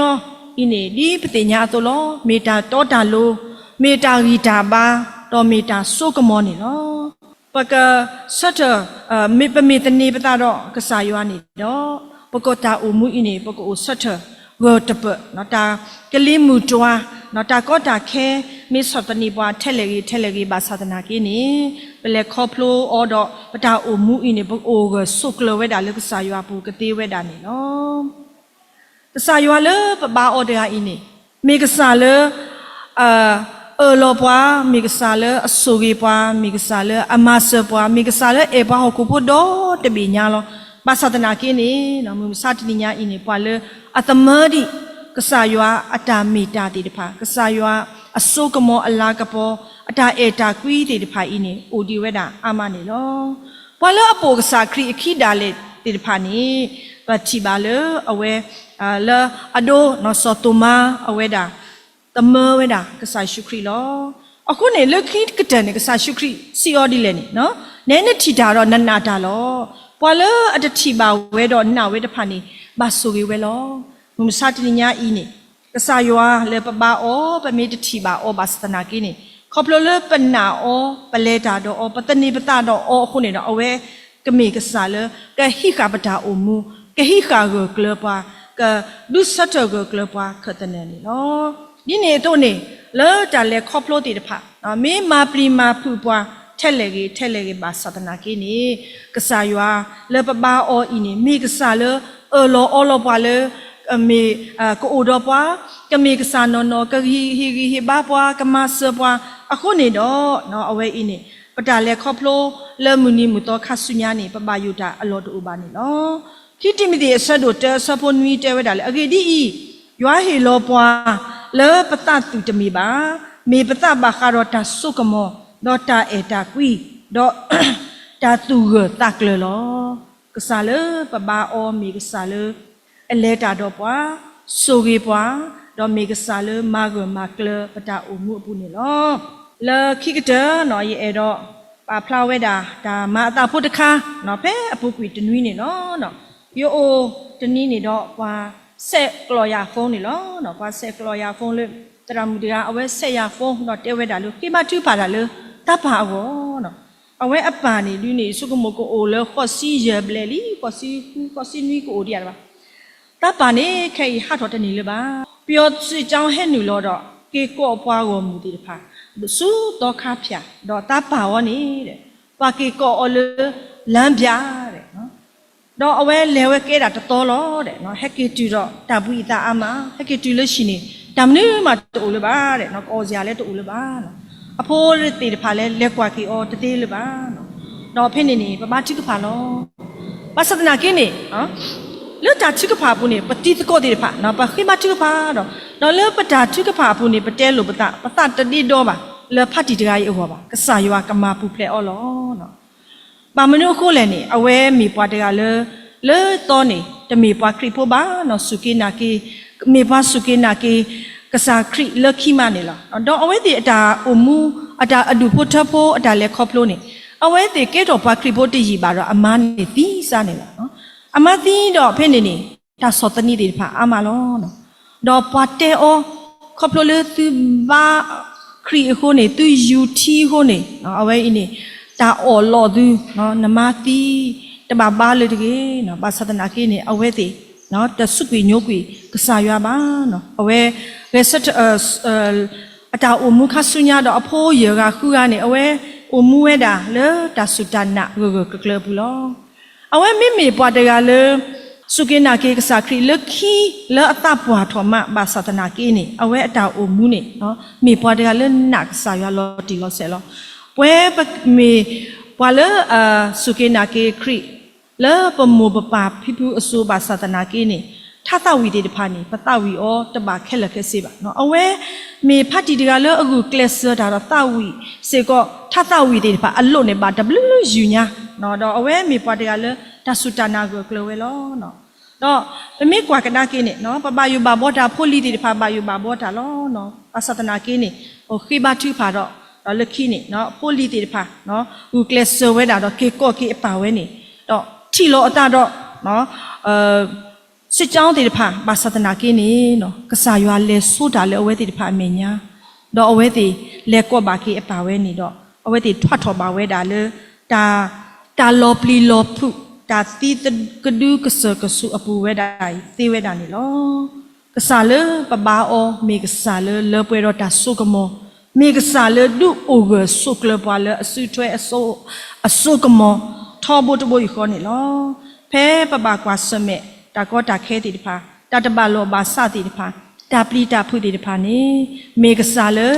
အံၤန့ၣ် ဒ်ပသ့ၣ်ညါအသိးလီၤ. မ့ၢ်တၢ်တီတၢ်လိၤ, မ့ၢ်တၢ်ဂံၢ်တၢ်ဘါ, ဒီးမ့ၢ်တၢ်စိကမီၤန့ၣ်လီၤ. ပကဆၢထၢၣ်, ပမ့ၢ်သန့ၤပသးဒီးကစၢ်ယွၤန့ၣ်ဒီး ပကတၢ်အိၣ်မူအံၤန့ၣ် ပကအိၣ်ဆၢထၢၣ် တၢ်ဂၢၢ်တပၢၢ်, တၢ်ကလံၤမုၢ်တွၤ, တၢ်ကီတၢ်ခဲ မ့ၢ်ဆီၣ်သနံးပှၤထဲလဲၣ်ဂ့ၤထဲလဲၣ်ဂ့ၤ ဘၣ်ဆၣ်သနာ်က့န့ၣ်, ပလဲၤခီဖျိအီၤဒီး ပတၢ်အိၣ်မူအံၤန့ၣ် ပအိၣ်ဂၢၢ်ဆိးကျၢၤဝဲဒၣ်လၢကစၢ်ယွၤအပူၤကသ့ဝဲဒၣ်န့ၣ်လီၤ. ကစၢ်ယွၤလၢပဘါအီၤတဂၤအံၤန့ၣ်, မ့ၢ်ကစၢ်လၢ အၢၣ်လီၤပှၤ, မ့ၢ်ကစၢ်လၢအဆိၣ်ဂ့ၤပှၤ, မ့ၢ်ကစၢ်လၢအမၤစၢၤပှၤ, မ့ၢ်ကစၢ်လၢအအဲၣ်ပှၤဟီၣ်ခိၣ်ဖိဒီတဘ့ၣ်ညါလီၤ. ဘၣ်ဆၣ်သနာ်က့န့ၣ်, မုၢ်မဆါတနံၤညါအံၤန့ၣ် ပှၤလၢအသမၢဒံး ကစၢ်ယွၤအတၢ်မ့ၢ်တၢ်သ့ၣ်တဖၣ်, ကစၢ်ယွၤအစိကမီၤအလၤကပီၤ, အတၢ်အဲၣ်တၢ်ကွံသ့ၣ်တဖၣ်အံၤန့ၣ် အိၣ်ဒံးဝဲဒၣ်အါမးန့ၣ်လီၤ. ပှၤလၢအပိာ်ကစၢ်ခရံာ်အခံဒၣ်လဲာ်သ့ၣ်တဖၣ်န့ၣ်, ပထံၣ်ဘၣ်လၢအဝဲ လၢအဒိ စီၤသိၤမါအဝဲဒၣ် သမၢဝဲဒၣ်ကစၢ်ယ့ၣ်ၡူးခရံာ်လီၤ. အဃိန့ၣ် လၢခံကတၢၢ်န့ၣ် ကစၢ်ယ့ၣ်ၡူးခရံာ်စံးအီၤဒ်လဲၣ်န့ၣ်, နဲနထံၣ်တၢ်ဒီးနနာ်တၢ်လီၤ. ပှၤလၢအတထံၣ်ဘၣ်ဝဲဒီးနာ်ဝဲတဖၣ်န့ၣ် ဘၣ်ဆိၣ်ဂ့ၤဝဲလီၤ. မုၢ်မဆါတနံၤညါအံၤန့ၣ်, ကစၢ်ယွၤလၢပဘါအီၤ ပမ့ၢ်တထံၣ်ဘၣ်အီၤဘၣ်ဆၣ်သနာ်က့န့ၣ်, ခီဖျိလၢပနာ်အီၤ, ပလဲၤတၢ်ဒီးအီၤ, ပသန့ၤပသးဒီးအီၤအဃိန့ၣ်ဒီး အဝဲကမ့ၢ်ကစၢ်လၢကဟံးဃာ်ပတၢ်အိၣ်မူ, ကဟံးဃာ်ဂၢၢ်ကျၢၤပှၤ, ကဒုးဆၢထၢၣ်ဂၢၢ်ကျၢၤပှၤခၢၣ်သနၢၣ်န့ၣ်လီၤ. ဒ်န့ၣ်အသိးန့ၣ်, လၢတၢ်လဲၤခီဖျိသ့ၣ်တဖၣ်, မ့ၢ်မၤပျံၤမၤဖုးပှၤထဲလဲၣ်ဂ့ၤထဲလဲၣ်ဂ့ၤဘၣ်ဆၣ်သနာ်က့န့ၣ်, ကစၢ်ယွၤလၢပဘါအီၤအံၤန့ၣ် မ့ၢ်ကစၢ်လၢအၢၣ်လီၤအီလီၤပှၤလၢ မ့ၢ်ကအိၣ်ဒီးပှၤ, ကမ့ၢ်ကစၢ်နီၢ်နီၢ်, ကဟ့ၣ်ဂံၢ်ဟ့ၣ်ဘါပှၤ, ကမၤစၢၤပှၤအဃိန့ၣ်ဒီး, အဝဲအံၤန့ၣ် ပတၢ်လဲၤခီဖျိလၢမုၢ်နံၤမုၢ်သီခါဆူညါန့ၣ် ပဘၣ်ယိၣ်တၢ်အလီၢ်တအိၣ်ဘၣ်န့ၣ်လီၤ. ခံတံၤမသ့းအဆၢဒိၣ်တၢအဆၢဖိနွံတဲဝဲဒၣ်လၢ အဂ့ၢ်ဒ်အံၤ, ယွၤဟ့ၣ်လီၤပှၤလၢပသးသုးတမ့ၢ်ဘၣ်, မ့ၢ်ပသးဘၣ်ဃးဒီးတၢ်စိကမီၤ, ဒီးတၢ်အဲၣ်တၢ်ကွံ, ဒီး တၢ်သူၣ်ဂၢၢ်သးကျၢၤလီၤ. ကစၢ်လၢပဘါအီၤမ့ၢ်ကစၢ်လၢ အလဲၤတၢ်ဒီးပှၤ, ဆိၣ်ဂ့ၤပှၤ, ဒီးမ့ၢ်ကစၢ်လၢမၤဂၢၢ်မၤကျၢၤပတၢ်အိၣ်မူအပူၤန့ၣ်လီၤ. လၢခံကတၢၢ်န့ၣ် ယအဲၣ်ဒိးပာ်ဖျါဝဲဒၣ် တၢ်မၤအသးဖိတခါ, ဖဲအပူၤကွံာ်တနွံန့ၣ်လီၤ. ယအိၣ်တနံၤန့ၣ်ဒီး ပှၤဆဲးကျိးယၤ phone န့ၣ်လီၤ. ပှၤဆဲးကျိးယၤ phone လၢ သရၣ်မုၣ်တဂၤ အဝဲဆဲးယၤ phone ဒီးတဲဝဲဒၣ်လၢ ဃ့ဘါထုကဖၣ်တၢ်လၢ တၢ်ပၢ်အဂီၢ် အဝဲအပၢ်န့ၣ်ဒုးန့ၣ် ဆိကမိၣ်ကအိၣ်လၢဃိးဆံယဲၢ်ဘျဲၣ်လံ, ဃိးဆံဃု ဃိးဆံနွံကအိၣ်ဒံးဧါတဘၣ်. တၢ်ပၢ်န့ၣ် ခဲအံၤဟးထီၣ်တန့ၢ်လၢၤဘၣ်. ပယီၤစစ်ကြောင်းဟဲနုာ်လီၤဒီး က့ၤကိးပှၤဂီၢ်မုၢ်သ့ၣ်တဖၣ် ဆူသီခါဖၠၣ်, ဒီးတၢ်ပၢ်အီၤန့ၣ် ပှၤက့ၤကိးအီၤလၢ လမ်းပြ, ဒီးအဝဲလဲၤဝဲကဲဒၣ်တသီလီၤ. ဟဲက့ၤတုၤဒီးတၢ်ဘှံးအသးအါမး, ဟဲက့ၤတုၤလၢဟံၣ်န့ၣ် တၢ်မနုၤမးတအိၣ်လၢၤဘၣ်, ကအီၣ်စ့ၢ်ကီးလၢတအိၣ်လၢၤဘၣ်. အဖိသ့ၣ်တဖၣ်လၢလဲၤကွၢ်က့ၤအီၤတသ့လၢၤဘၣ်. ဒီးဖဲန့ၣ်န့ၣ် ပဘါထုကဖၣ်လီၤ. ဘၣ်ဆၣ်သနာ်က့န့ၣ် လၢတၢ်ထုကဖၣ်အပူၤန့ၣ် ပတံၤသကိးသ့ၣ်တဖၣ် ပဃ့ဘါထုကဖၣ်ဒီး, ဒီးလၢပတၢ်ထုကဖၣ်အပူၤန့ၣ် ပတဲလိာ်ပသး, ပသးတဒ့ဒီဘၣ် လၢဖါတံၢ်တဂၤအံၤအဂီၢ်ဘၣ်, ကစၢ်ယွၤကမၤပူၤဖျဲးအီၤလီၤ. ဘၣ်မနုၤအဃိလဲၣ်န့ၣ် အဝဲမ့ၢ်ပှၤတဂၤလၢ လၢသီန့ၣ် တမ့ၢ်ပှၤခရံာ်ဖိဘၣ်, စူၢ်က့ၤနာ်က့ၤ, မ့ၢ်ပှၤစူၢ်က့ၤနာ်က့ၤ ကစၢ်ခရံာ်လၢခံမးန့ၣ်လီၤ. ဒီးအဝဲသ့ၣ်အတၢ်အိၣ်မူ အတၢ်အဒူၣ်ဖိထၢဖိ အတၢ်လဲၤခီဖျိန့ၣ် အဝဲသ့ၣ်ကဲထီၣ်ပှၤခရံာ်ဖိတယံာ်ဘၣ်ဒီး အမါန့ၣ်သံစါန့ၣ်လီၤ. အမါသံဒီးဖဲန့ၣ်န့ၣ် တၢ်ဆီၣ်သနံးသ့ၣ်တဖၣ်အါမးလီၤ. ဒီးပှၤတဲအီၤ ခီဖျိလၢသုဘါခရံာ်အဃိန့ၣ် သုယူၤထံအဃိန့ၣ် အဝဲအံၤန့ၣ် တၢ်အီၣ်လီၤသု, နမါသံ တဘၣ်ဘါလၢၤတဂ့ၤ. ဘၣ်ဆၣ်သနာ်က့န့ၣ် အဝဲသ့ၣ် တစူးကွံာ်ညိကွံာ်ကစၢ်ယွၤဘၣ်. အဝဲ ဂဲၤဆၢထၢၣ် အတၢ်အိၣ်မူခါဆူညါဒီးအဖိယဲၢ်ဂၤဃုဂၤန့ၣ် အဝဲအိၣ်မူဝဲဒၣ်လၢတၢ်စူၢ်တၢ်နာ်ဂၢၢ်ဂၢၢ်ကျၢၤကျၢၤအပူၤလီၤ. အဝဲမ့မ့ၢ်ပှၤတဂၤလၢ စူၢ်က့ၤနာ်က့ၤကစၢ်ခရံာ်လၢခံလၢအသးပှၢ်ထီၣ်မး ဘၣ်ဆၣ်သနာ်က့န့ၣ် အဝဲအတၢ်အိၣ်မူန့ၣ် မ့ၢ်ပှၤတဂၤလၢနာ်ကစၢ်ယွၤလီၤတံၢ်လီၤဆဲးလီၤ. ပဝဲပမ့ၢ်ပှၤလၢ စူၢ်က့ၤနာ်က့ၤခရံာ် လၢပမိၢ်ပပၢ်ဖံဖုအစိၤဘၣ်ဆၣ်သနာ်က့န့ၣ် ထါသးဝံၣ်သ့ၣ်တဖၣ်န့ၣ် ပသးဝံၣ်အီၤတဘၣ်ခဲလၢာ်ခဲဆ့ဘၣ်. အဝဲမ့ၢ်ဖါတံၢ်တဂၤလၢအဂုာ်ကျဲးစၢးတၢ်ဒီးသးဝံၣ်စ့ၢ်ကီး ထါသးဝံၣ်သ့ၣ်တဖၣ်အလိၣ်န့ၣ် ဘၣ်တဘျုးယုၢ်ညါ, ဒီးအဝဲမ့ၢ်ပှၤတဂၤလၢတၢ်စူၢ်တၢ်နာ်ဂၢၢ်ကျၢၤဝဲလီၤ. ဒီးပမ့ၢ်ကွၢ်ကဒါက့ၤန့ၣ် ပဘၣ်ယိၣ်ဘၣ်ဘှီတၢ် ဖိလံၤသ့ၣ်တဖၣ် ဘၣ်ယိၣ်ဘၣ်ဘှီတၢ်လီၤ. ဘၣ်ဆၣ်သနာ်က့န့ၣ် ပဃ့ဘါထုကဖၣ်ဒီး ဒီးလၢခံန့ၣ် ဖိလံၤသ့ၣ်တဖၣ် ဂုာ်ကျဲးစၢးဝဲဒၣ်ဒီးက့ၤကိးက့ၤအပၢ်ဝဲန့ၣ် ဒီးထံၣ်လီၤအသးဒီး စစ်ကြောင်းသ့ၣ်တဖၣ် ဘၣ်ဆၣ်သနာ်က့န့ၣ် ကစၢ်ယွၤလဲၤဆိတၢ်လၢအဝဲသ့ၣ်တဖၣ်အမဲာ်ညါ, ဒီးအဝဲသ့ၣ်လဲၤကိးဘၣ်က့ၤအပၢ်ဝဲန့ၣ်ဒီး အဝဲသ့ၣ်ထွဲထီၣ်ဘၣ်ဝဲဒၣ်လၢ တၢ် တၢ်လီၤပျံၤလီၤဖုး တၢ်သံကဒုကစၢၢ်ကဆူးအပူၤဝဲဒၣ်အံၤသ့ဝဲဒၣ်န့ၣ်လီၤ. ကစၢ်လၢပဘါအီၤ မ့ၢ်ကစၢ်လၢလၢပှဲၤဒီးတၢ်စိကမီၤ, မ့ၢ်ကစၢ်လၢဒုးအိၣ်ဂၢၢ်ဆိးကျၢၤပှၤလၢအစုထွဲအစိကမီၤ ထီဘိတဘိယူၢ်ဃီန့ၣ်လီၤ. ဖဲပဘၣ်ကွၢ်ဆၢၣ်မဲာ် တၢ်ကီတၢ်ခဲသ့ၣ်တဖၣ်, တၢ်တဘၣ်လိာ်ဘၣ်စးသ့ၣ်တဖၣ်, တၢ်ပျံၤတၢ်ဖုးသ့ၣ်တဖၣ်န့ၣ်, မ့ၢ်ကစၢ်လၢ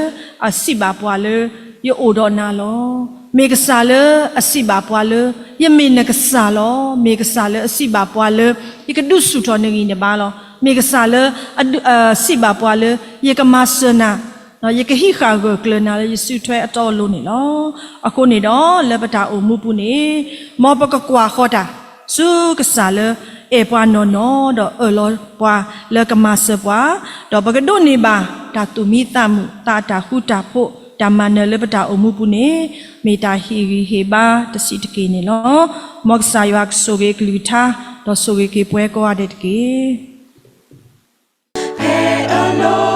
အစံးဘၣ်ပှၤလၢ ယအိၣ်ဒီးနၤလီၤ. မ့ၢ်ကစၢ်လၢအစံးဘၣ်ပှၤလၢ ယမ့ၢ်နကစၢ်လီၤ. မ့ၢ်ကစၢ်လၢအစံးဘၣ်ပှၤလၢ ယကဒုးဆူၣ်ထီၣ်နဂံၢ်နဘါလီၤ. မ့ၢ်ကစၢ်လၢအစံးဘၣ်ပှၤလၢ ယကမၤစၢၤနၤ, ယကဟံးဃာ်ဂၢၢ်ကျၢၤနၤလၢယစုထွဲအတီအလိၤန့ၣ်လီၤ. အဃိန့ၣ်ဒီး လၢပတၢ်အိၣ်မူပူၤန့ၣ်, မ်ပကကွၢ်ဃီၤတၢ် ဆူကစၢ်လၢအဲၣ်ပှၤနီၢ်နီၢ် ဒီးအၢၣ်လီၤပှၤလၢကမၤစၢၤပှၤ, ဒီးပကဒိးန့ၢ်ဘၣ် တၢ်သူၣ်မံသးမုာ် သးတၢ်ဃူတၢ်ဖိး တၢ်မၤနၢၤလၢပတၢ်အိၣ်မူပူၤန့ၣ်, မ့ၢ်တၢ်ဟ့ၣ်ဂံၢ်ဟ့ၣ်ဘါတဆံးတက့ၢ်န့ၣ်လီၤ. မ်ကစၢ်ယွၤကဆိၣ်ဂ့ၤအကလုၢ်ကထါ ဒီးဆိၣ်ဂ့ၤက့ၤပှၤကိးဂၤဒဲးတက့ၢ်.